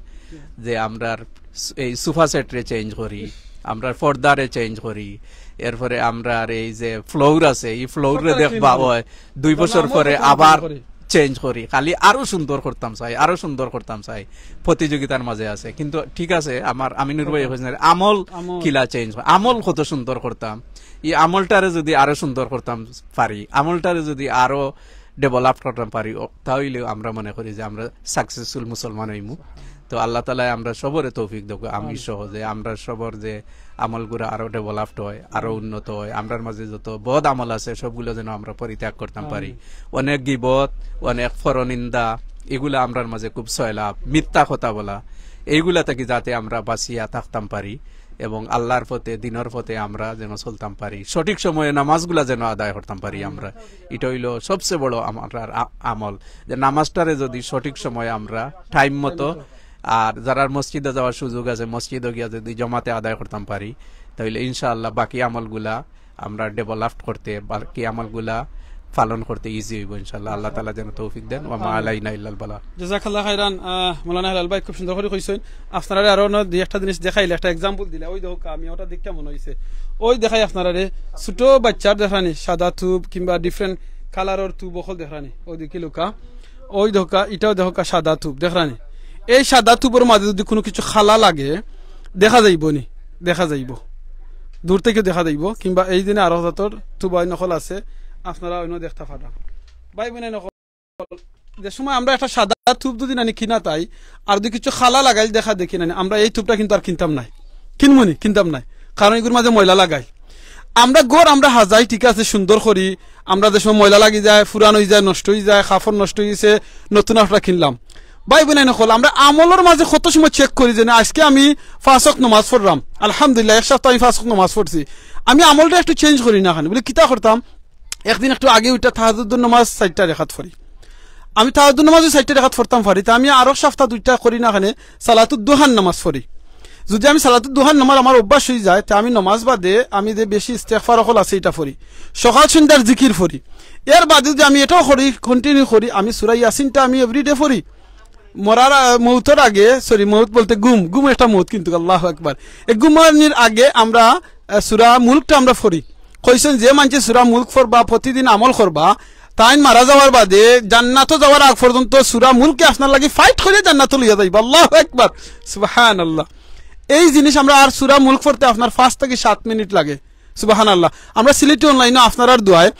যে আমরার স-, এই sofa set-রে change করি, আমরার পর্দারে change করি, এরপরে আমরার এই যে floor আছে, এই floor-রে সবটা দেখবা change করি। অয় দুই বছর নামও পরে change আবার করি। Change করি, খালি আরো সুন্দর করতাম চাই, আরো সুন্দর করতাম চাই, প্রতিযোগিতার মাঝে আছে। কিন্তু ঠিক আছে, আমার আমিনুর ভাই কইছেন, আমল আমল। কিলা change, আমল কত সুন্দর করতাম, এই আমলটারে যদি আরো সুন্দর করতাম পারি, আমলটারে যদি আরো develop করতাম পারি, ও, তা অইলে আমরা মনে করি যে আমরা successful মুসলমান অইমু। তো আল্লাহ তাআলায় আমরা সবরে তৌফিক দেউক, আমি আমিন। সহ যে আমরা সবর যে আমলগুলা আরো developed অয়, আরো উন্নত অয়, আমরার মাঝে যত বদ আমল আছে সবগুলা যেন আমরা পরিত্যাগ করতাম পারি। আমিন। অনেক গিবত, অনেক পরনিন্দা, এগুলা আমরার মাঝে খুব সয়লাব, মিথ্যা কথা বলা, এইগুলা থাকি যাতে আমরা বাঁচিয়া থাকতাম পারি এবং আল্লাহর পথে, দ্বীনর পথে আমরা যেন চলতাম পারি, সঠিক সময়ে নামাজগুলা যেন আদায় করতাম পারি আমরা। ইটা অইলো সবচেয়ে বড় আমরার আ-, আমল, যে নামাজটারে যদি সঠিক সময়ে আমরা time মতো, আর যারার মসজিদে যাওয়ার সুযোগ আছে, মসজিদো গিয়া যদি জমাতে আদায় করতাম পারি, তাইলে ইনশাআল্লাহ বাকি আমলগুলা আমরা developed করতে, বাকি আমলগুলা পালন করতে easy অইবো ইনশাআল্লাহ। আল্লাহ তাআলা যেন তৌফিক দেন। ওয়া মা আলাইনা ইল্লাল বালাগ। জাযাকাল্লাহ খাইরান, আহ, মাওলানা হেলাল ভাই খুব সুন্দর করি কইছইন। আপনারারে আরো অন্য দুই একটা জিনিস দেখাইলে, একটা example দিলে, ওই দেখউক্কা, আমি ওটা দেখিয়া মনে অইছে। ওই দেখাই আপনারারে, ছোট বাচ্চার দেখরানি, সাদা tube কিংবা different colour-র tube অকল দেখরানি, ওই দেখিলউক্কা। ওই দেখউক্কা, ইটাও দেখউক্কা সাদা তুপ, দেখরানি? এই সাদা তুপর মাঝে যুদি কুনু কিছু কালা লাগে, দেখা যাইবো নি? দেখা যাইবো, দূর থাকিউ দেখা যাইবো। কিংবা এই দিনে আরক জাতর তুবাইন অকল আছে, আপনারা অইন্য দেখতা পাররা। ভাই বইনাইন অকল, যে সময় আমরা একটা সাদা তুপ যুদি নানি কিনা তাই, আর যুদি কিছু কালা লাগাইল দেখা দেখি নানি, আমরা এই তুপটা কিন্তু আর কিনতাম নায়। কিনমু নি? কিনতাম নায়। কারণ ইগুর মাঝে ময়লা লাগাইল। আমরা ঘর আমরা হাজাই, ঠিক আছে, সুন্দর করি। আমরা যে সময় ময়লা লাগি যায়, পুরান অই যায়, নষ্ট অই যায়, কাপড় নষ্ট অই গেছে, নতুন একটা কিনলাম। ভাই বইনাইন অকল, আমরা আমলর মাঝে কত সময় check করি যে না, আজকে আমি পাঁচ ওয়াক্ত নমাজ পড়লাম, আলহামদুলিল্লাহ, এক সপ্তাহ আমি পাঁচ ওয়াক্ত নমাজ পড়ছি, আমি আমলটা একটু change করি না কেনে? বলে, কিতা করতাম, একদিন একটু আগে উঠা তাহাজ্জুদর নমাজ চাইরটা রেকাত পড়ি। আমি তাহাজ্জুদর নমাজ চাইরটা রেকাত পড়তাম পারি, তে আমি আরক সপ্তাহ দুইটা করি না কেনে, সালাতুদ দুহার নমাজ পড়ি। যুদি আমি সালাতুদ দুহার নমাজ আমার অভ্যাস অই যায়, তে আমি নমাজ বাদে আমি যে বেশি ইস্তেগফার অকল আছে ইটা পড়ি, সকাল সন্ধ্যার জিকির পড়ি। এর বাদে যুদি আমি ইটাও করি, continue করি, আমি সূরা ইয়াসিনটা আমি everyday পড়ি। মরার আ-, মউতর আগে, sorry, মউত বলতে ঘুম, ঘুম একটা মউত কিন্তু, আল্লাহু আকবার। এই ঘুমানির আগে আমরা, আ, সূরা মুলকটা আমরা পড়ি। কইছইন, যে মানষে সূরা মুলক পড়বা, প্রতিদিন আমল করবা, তাইন মারা যাওয়ার বাদে জান্নাতো যাওয়ার আগ পর্যন্ত সূরা মুলকে আপনার লাগি fight করিয়া জান্নাতো লইয়া যাইবা। আল্লাহু আকবার, সুবহানাল্লাহ। এই জিনিস আমরা, আর সূরা মুলক পড়তে আপনার পাঁচ থাকি সাত মিনিট লাগে। সুবহানাল্লাহ। আমরা সিলেটি online-ও আপনারার দোয়ায়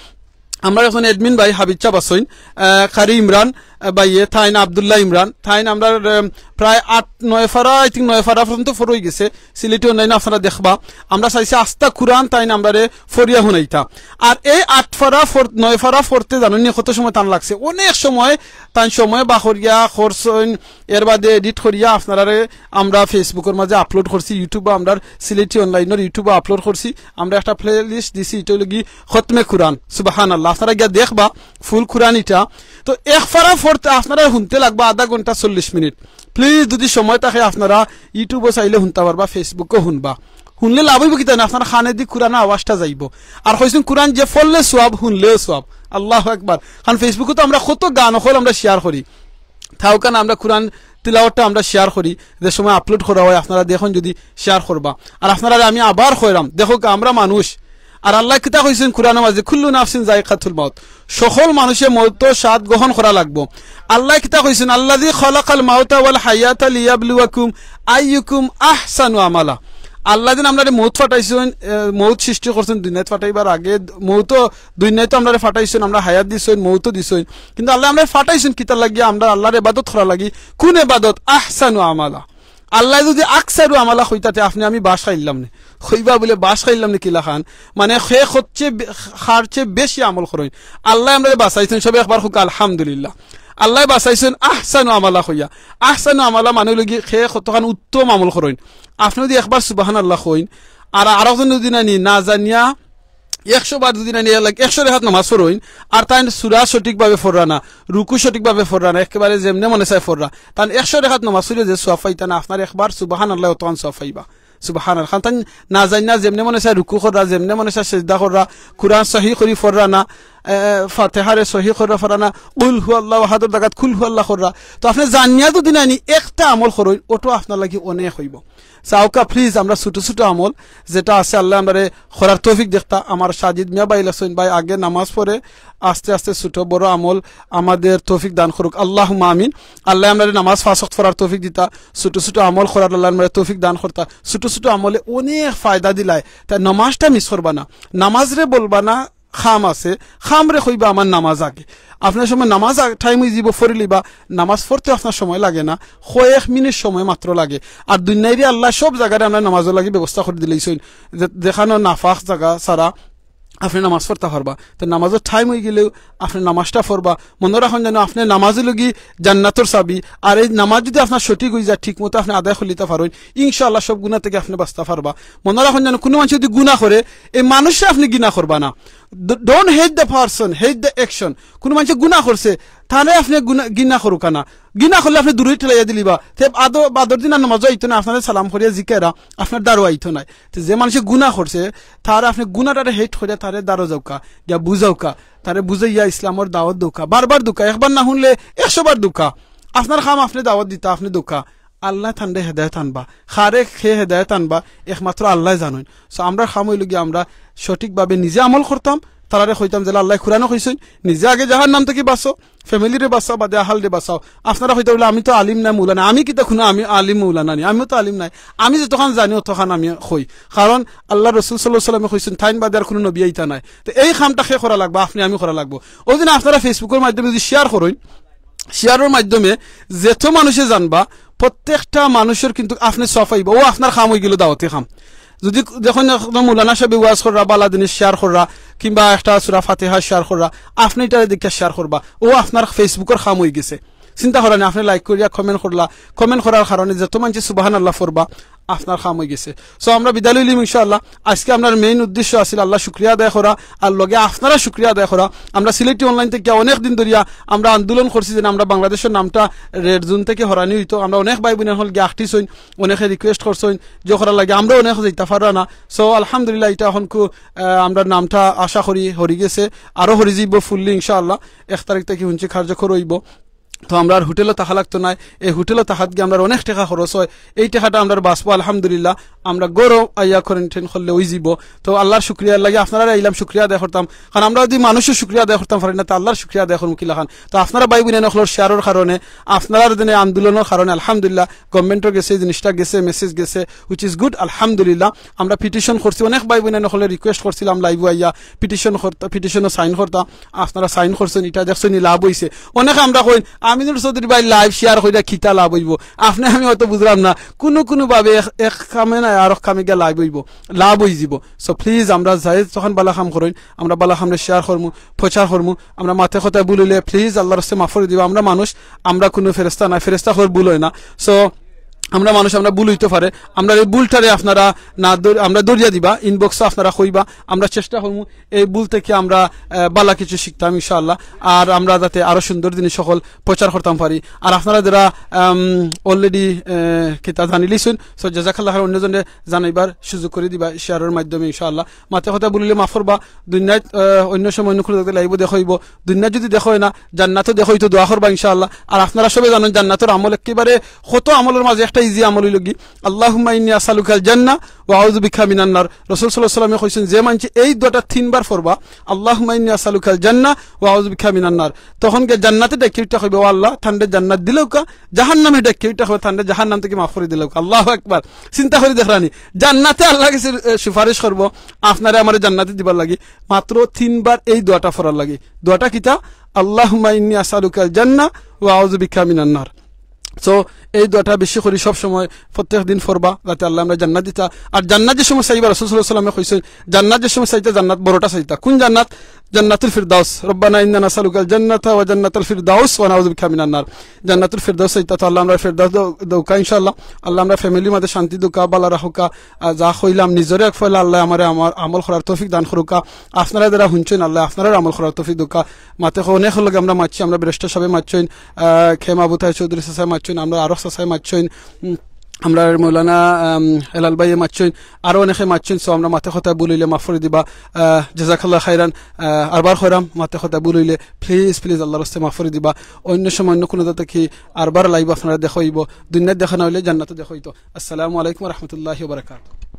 আমরা একজন admin ভাই হাবিব সাব আছইন, আহ, কারি ইমরান, আহ, ভাইয়ে, তাইন আব্দুল্লাহ ইমরান, তাইন আমরার, আহ, প্রায় আট নয় পারা, I think নয় পারা পর্যন্ত পড়ি গেছে। সিলেটি online-ও আপনারা দেখবা, আমরা চাইছি আস্তা কুরআন তাইন আমরারে পড়িয়া হুনাইতা। আর এই আট পারা পড়-, নয় পারা পড়তে জানইন নি কত সময় তান লাগছে? অনেক সময় তাইন সময় বার করিয়া করছইন, এর বাদে edit করিয়া আপনারারে আমরা Facebook-র মাঝে upload করছি, YouTube-ও আমরার সিলেটি online-র YouTube-ও upload করছি। আমরা একটা playlist দিছি, ইটা অইলো গি খতমে কুরআন। সুবহানাল্লাহ, আপনারা গিয়া দেখবা full কুরআন ইটা। তো এক পারা পড়তে আপনারা হুনতে লাগবা আধা ঘন্টা চল্লিশ মিনিট। Please, যুদি সময় থাকে আপনারা YouTube-ও চাইলে হুনতা পারবা, Facebook-ও হুনবা। হুনলে লাভ অইবো কিতা না, আপনার কানেদি কুরআনর আওয়াজটা যাইবো। আর কইছইন কুরআন যে পড়লে সওয়াব, হুনলেও সওয়াব। আল্লাহু আকবার। কারণ Facebook-ও তো আমরা কত গান অকল আমরা share করি, তাও কেন আমরা কুরআন তিলাওয়াতটা আমরা share করি, যে সময় upload করা অয়, আপনারা দেখইন যুদি share করবা। আর আপনারারে আমি আবার কইরাম, দেখউক্কা, আমরা মানুষ, আর আল্লায় কিতা কইছইন কুরআনর মাঝে, "কুল্লু নাফসিন যায়িকাতুল মাউত", সকল মানুষে মউতর স্বাদ গ্রহণ করা লাগবো। আল্লায় কিতা কইছইন, "আল্লাযী খালাকাল মাউতা ওয়াল হায়াতা লিয়াবলুয়াকুম আইয়ুকুম আহসানু আমালা।" আল্লায় যেন আমরারে মউত পাঠাইছইন, এ, মউত সৃষ্টি করছইন দুনিয়াত পাঠাইবার আগে, মউতও দুনিয়াত আমরারে পাঠাইছইন, আমরারে হায়াত দিছইন, মউতও দিছইন, কিন্তু আল্লায় আমরারে পাঠাইছইন কিতার লাগি? আমরা আল্লাহর ইবাদত করার লাগি। কোন ইবাদত? আহসানু আমালা। আল্লায় যুদি আকসারু আমালা কইতা, তে আপনে আমি বাঁশ খাইলাম নে। কইবা বুলে, "বাঁশ খাইলাম নে কিলাখান?" মানে, কে সবচেয়ে বে-, কার চেয়ে বেশি আমল করইন। আল্লায় আমরারে বাঁচাইছইন, সবে একবার কউক্কা আলহামদুলিল্লাহ। আল্লায় বাঁচাইছইন আহসানু আমালা কইয়া। আহসানু আমালা মানে অইলো গি, কে কতখান উত্তম আমল করইন। আপনে যুদি একবার সুবহানাল্লাহ কইন, আর আরকজন যুদি নানি না জানিয়া একশো বার যুদি নানি এক লাখ, একশো রেকাত নামাজ পড়ইন, আর তাইন সূরা সঠিকভাবে পড়রা না, রুকু সঠিকভাবে পড়রা না, একেবারে যেমনে মনে চায় পড়রা, তাইন একশো রেকাত নামাজ পড়িয়া যে সওয়াব পাইতা না, আপনার একবার সুবহানাল্লাহ অতখান সওয়াব পাইবা। সুবহানাল্লাহ। কারণ তাইন না জানি না যেমনে মনে চায় রুকু কররা, যেমনে মনে চায় সেজদা কররা, কুরআন সহি করি পড়রা না, এ, ফাতিহারে সহি কররা পড়রা না, কুল হুয়াল্লাহু আহাদর জাগাত কুল হুয়াল্লাহ কররা। তো আপনে জানিয়া যুদি নানি একটা আমল করইন, ওটাও আপনার লাগি অনেক অইবো। চাউক্কা, please, আমরা ছোট ছোট আমল যেটা আছে, আল্লায় আমরারে করার তৌফিক দেউক্কা। আমার সাজিদ মিয়া ভাই আছইন, ভাই আগে নামাজ পড়ে, আস্তে আস্তে ছোট বড় আমল আমাদের তৌফিক দান করুক, আল্লাহুম্মা আমিন। আল্লায় আমরারে নামাজ পাঁচ ওয়াক্ত পড়ার তৌফিক দিতা, ছোট ছোট আমল করার আল্লায় আমরারে তৌফিক দান করতা। ছোট ছোট আমলে অনেক ফায়দা দিলায়। তাই নামাজটা miss করবা না, নামাজরে বলবা না, কাম আছে, কামরে কইবা আমার নামাজ আগে। আপনার সময় নামাজ আগ-, time অইযিবো, পড়ি লিবা। নামাজ পড়তে আপনার সময় লাগে না, কয়েক মিনিট সময় মাত্র লাগে। আর দুনিয়াইরে আল্লায় সব জাগারে আমরার নামাজর লাগি ব্যবস্থা করি দিলাইছইন, যে-, যেখানো নাপাক জাগা ছাড়া আপনে নামাজ পড়তা পারবা। তো নামাজর time অইগেলেউ আপনে নামাজটা পড়বা। মনো রাখইন যেন আপনে নামাজ অইলো গি জান্নাতর চাবি। আর এই নামাজ যুদি আপনার সঠিক অইযায়, ঠিক মতো আপনে আদায় করিলিতা পারইন, ইনশাআল্লাহ সব গুনা থাকি আপনে বাঁচতা পারবা। মনো রাখইন যেন কুনু মানষে যুদি গুনা করে, এই মানুষরে আপনে ঘিনা করবা না। D-, don't hate the person, hate the action. কুনু মানষে গুনা করছে, তারে আপনে গুনা, ঘিনা করউক্কা না। ঘিনা করলে আপনে দূরই ঠেলাইয়া দিলিবা। তে আদো-, বাদর দিন আর নামাজো আইতো না, আপনারে সালাম করিয়া জিকাইরা, আপনার দ্বারো আইতো নায়। তে যে মানষে গুনা করছে, তারে আপনে গুনাটারে hate করিয়া তারে দ্বারো যাউক্কা, গিয়া বুঝাউক্কা, তারে বুঝাইয়া ইসলামর দাওয়াত দেউক্কা। বারবার দেউক্কা, একবার না হুনলে একশো বার দেউক্কা। আপনার কাম আপনে দাওয়াত দিতা, আপনে দেউক্কা। আল্লায় তানরে হেদায়েত আনবা। কারে কে হেদায়েত আনবা, একমাত্র আল্লায় জানইন। So, আমরার কাম অইলো গি আমরা সঠিকভাবে নিজে আমল করতাম, তারারে কইতাম যে, "আল্লায় কুরআনো কইছইন, নিজে আগে জাহান্নাম থাকি বাঁচো, ফ্যামিলিরে বাঁচাও, বাদে আহালরে বাঁচাও।" আপনারা কইতা বলে, "আমি তো আলিম না, মৌলানা।" আমি কিতা কুনু আমি আলিম মৌলানা নি? আমিও তো আলিম নায়। আমি যতখান জানি অতখান আমি কই। কারণ আল্লার রসুল সাল্লাল্লাহু আলাইহি ওয়াসাল্লামে কইছইন, "তাইন বাদে আর কুনু নবী আইতা নায়।" তো এই কামটা কে করা লাগবো? আপনে আমি করা লাগবো। অউ দিন আপনারা Facebook-অর মাধ্যমে যদি share করইন, share-অর মাধ্যমে যত মানুষে জানবা, প্রত্যেকটা মানুষর কিন্তু আপনে সওয়াব পাইবা। অউ আপনার কাম অইগেলো দাওয়াতি কাম। যদি দেখইন একজন মৌলানা সাহেবে ওয়াজ কররা, বালা জিনিস share কররা, কিংবা একটা সূরা ফাতিহা share কররা, আপনে ইটারে দেখিয়া share করবা, অউ আপনার Facebook-অর কাম অইগেছে। চিন্তা করইন নি, আপনে like করিয়া comment করলা, comment করার কারণে যত মানষে সুবহানাল্লাহ পড়বা, আপনার কাম অইগেছে। So আমরা বিদায় লইলিমু ইনশাআল্লাহ। আজকে আমরার main উদ্দেশ্য আছিল আল্লার শুকরিয়া আদায় করা, আর লগে আপনারার শুকরিয়া আদায় করা। আমরা সিলেটি online থাকি অনেক দিন ধরিয়া আমরা আন্দোলন করছি যে আমরা বাংলাদেশর নামটা red zone থাকি হরানি অইতো। আমরা অনেক ভাই বইন অকল গিয়া আটকিছইন, অনেকে request করছইন যে করার লাগি, আমরা অনেক যাইতা পাররা না। So আলহামদুলিল্লাহ, ইটা অখন কু-, আহ, আমরার নামটা আশা করি হরি গেছে, আরো হরি যাইবো fully ইনশাআল্লাহ। এক তারিখ থাকি হুনছি কার্যকর অইবো। তো আমরার হোটেলো থাকা লাগতো নায়, এই হোটেলো থাকাত গিয়া আমরার অনেক টেকা খরচ অয়, এই টেকাটা আমরার বাঁচবো আলহামদুলিল্লাহ। আমরা ঘরো আইয়া quarantine করলে অইযিবো। তো আল্লার শুকরিয়ার লাগি আপনারারে আইলাম শুকরিয়া আদায় করতাম, কারণ আমরা যদি মানুষর শুকরিয়া আদায় করতাম পারি না, তো আল্লার শুকরিয়া আদায় করমু কিলাখান? তো আপনারা ভাই বইন অকলর share-অর কারণে, আপনারার দিনে আন্দোলনর কারণে আলহামদুলিল্লাহ government-ও গেছে, এই জিনিসটা গেছে, message গেছে, which is good, আলহামদুলিল্লাহ। আমরা petition করছি, অনেক ভাই বইন অকলে request করছিলাম live-ও আইয়া petition করতা, petition-ও sign করতা। আপনারা sign করছইন, ইটা দেখছইন নি লাভ অইছে। অনেকে আমরা কইন, "আমিনুর চৌধুরী ভাই live share করিয়া কিতা লাভ অইবো?" আপনে আমি অতো বুঝলাম না, কুনু কুনু ভাবে এক, এক কামে না আরক কামে গিয়া লাভ অইবো, লাভ অইযিবো। So please আমরা যাই যখন বালা কাম করইন, আমরা বালা কামরে share করমু, প্রচার করমু। আমরা মাতে কথায় ভুল অইলে please আল্লার রাস্তায় মাফ করি দিবা। আমরা মানুষ, আমরা কুনু ফেরেশতা নায়, ফেরেশতা অকলর ভুল অয় না। So আমরা মানুষ, আমরা ভুল অইতো পারে, আমরা এই ভুলটারে আপনারা না ধর-, আমরা ধরিয়া দিবা, inbox-ও আপনারা কইবা, আমরা চেষ্টা করমু এই ভুল থাকি আমরা, আহ, বালা কিছু শিখতাম ইনশাআল্লাহ, আর আমরা যাতে আরো সুন্দর জিনিস অকল প্রচার করতাম পারি। আর আপনারা যেরা, আম, already, আহ, কিতা জানিলিছইন, so জাজাকাল্লাহ খাইরান, অন্যজনরে জানাইবার সুযোগ করি দিবা share-অর মাধ্যমে ইনশাআল্লাহ। মাতে কথায় ভুল অইলে মাফ করবা। দুনিয়াত, আহ, অন্য সময় অন্য কুনু জাগাত live-ও দেখা অইবো, দুনিয়াত যদি দেখা অয় না, জান্নাতো দেখা অইতো, দোয়া করবা ইনশাআল্লাহ। আর আপনারা সবে জানইন জান্নাতর আমল একেবারে কত আমলর মাঝে একটা easy আমল অইলোগি, "আল্লাহুম্মা ইন্নী আসআলুকাল জান্নাহ ওয়া আউযু বিকা মিনান নার।" রাসূল সাল্লাল্লাহু আলাইহি ওয়াসাল্লামে কইছইন, যে মানষে এই দোয়াটা তিনবার পড়বা, "আল্লাহুম্মা ইন্নী আসআলুকাল জান্নাহ ওয়া আউযু বিকা মিনান নার", তখন গিয়া জান্নাতে ডাকিয়া উঠা কইবা, "ও আল্লাহ, তানরে জান্নাত দিলাউক্কা, জাহান্নামে ডাকিয়া উঠা কইবা, তানরে জাহান্নাম থাকি মাফ করি দিলাউক্কা।" আল্লাহু আকবার। চিন্তা করি দেখরা নি, জান্নাতে আল্লার গেছে, এ, সুপারিশ করবো, আপনারে আমারে জান্নাতে দিবার লাগি। মাত্র তিনবার এই দোয়াটা পড়ার লাগি। দোয়াটা কিতা? "আল্লাহুম্মা ইন্নী আসআলুকাল জান্নাহ ওয়া আউযু বিকা মিনান নার।" So এই দোয়াটা বেশি করি সব সময় প্রত্যেক দিন পড়বা, যাতে আল্লায় আমরারে জান্নাত দিতা। আর জান্নাত যে সময় চাইবা, রাসূল সাল্লাল্লাহু আলাইহি ওয়াসাল্লামে কইছইন, জান্নাত যে সময় চাইতা, জান্নাত বড়টা চাইতা। কুন জান্নাত? জান্নাতুল ফিরদাউস। "রব্বানা ইন্না নাসআলুকাল জান্নাতা ওয়া জান্নাতাল ফিরদাউস ওয়া নাউযু বিকা মিনান নার।" জান্নাতুল ফিরদাউস চাইতা, তো আল্লায় আমরারে ফিরদাউস দৌ-, দৌকা ইনশাআল্লাহ। আল্লায় আমরারে family-র মাঝে শান্তি দৌকা, বালা রাখউকা। আহ, যা কইলাম, নিজরে এক ফয়লা আল্লায় আমারে আমার আমল করার তৌফিক দান করউকা। আপনারা যেরা হুনছইন, আল্লায় আপনারারে আমল করার তৌফিক দৌকা। মাতে অনেকর লগে আমরা মাতছি, আমরা ব্যারিস্টার সাবে মাতছইন, আহ, কে মাহবুব তাহের চৌধুরী চাচায় মাতছইন, আমরা আরক চাচায় মাতছইন, উম, আমরার মৌলানা, আম, হেলাল ভাইয়ে মাতছইন, আরো অনেকে মাতছইন। So আমরা মাতে কথায় ভুল অইলে মাফ করি দিবা। আহ, জাজাকাল্লাহ খাইরান। আহ, আরবার কইরাম, মাতে কথায় ভুল অইলে please, please আল্লার রাস্তায় মাফ করি দিবা। অন্য সময় অন্য কুনু জাগাত থাকি আরবার live আপনারারে দেখা অইবো। দুনিয়াত দেখা না অইলে জান্নাতো দেখা অইতো। আসসালামু আলাইকুম ওয়া রাহমাতুল্লাহি ওয়া বারাকাতুহু।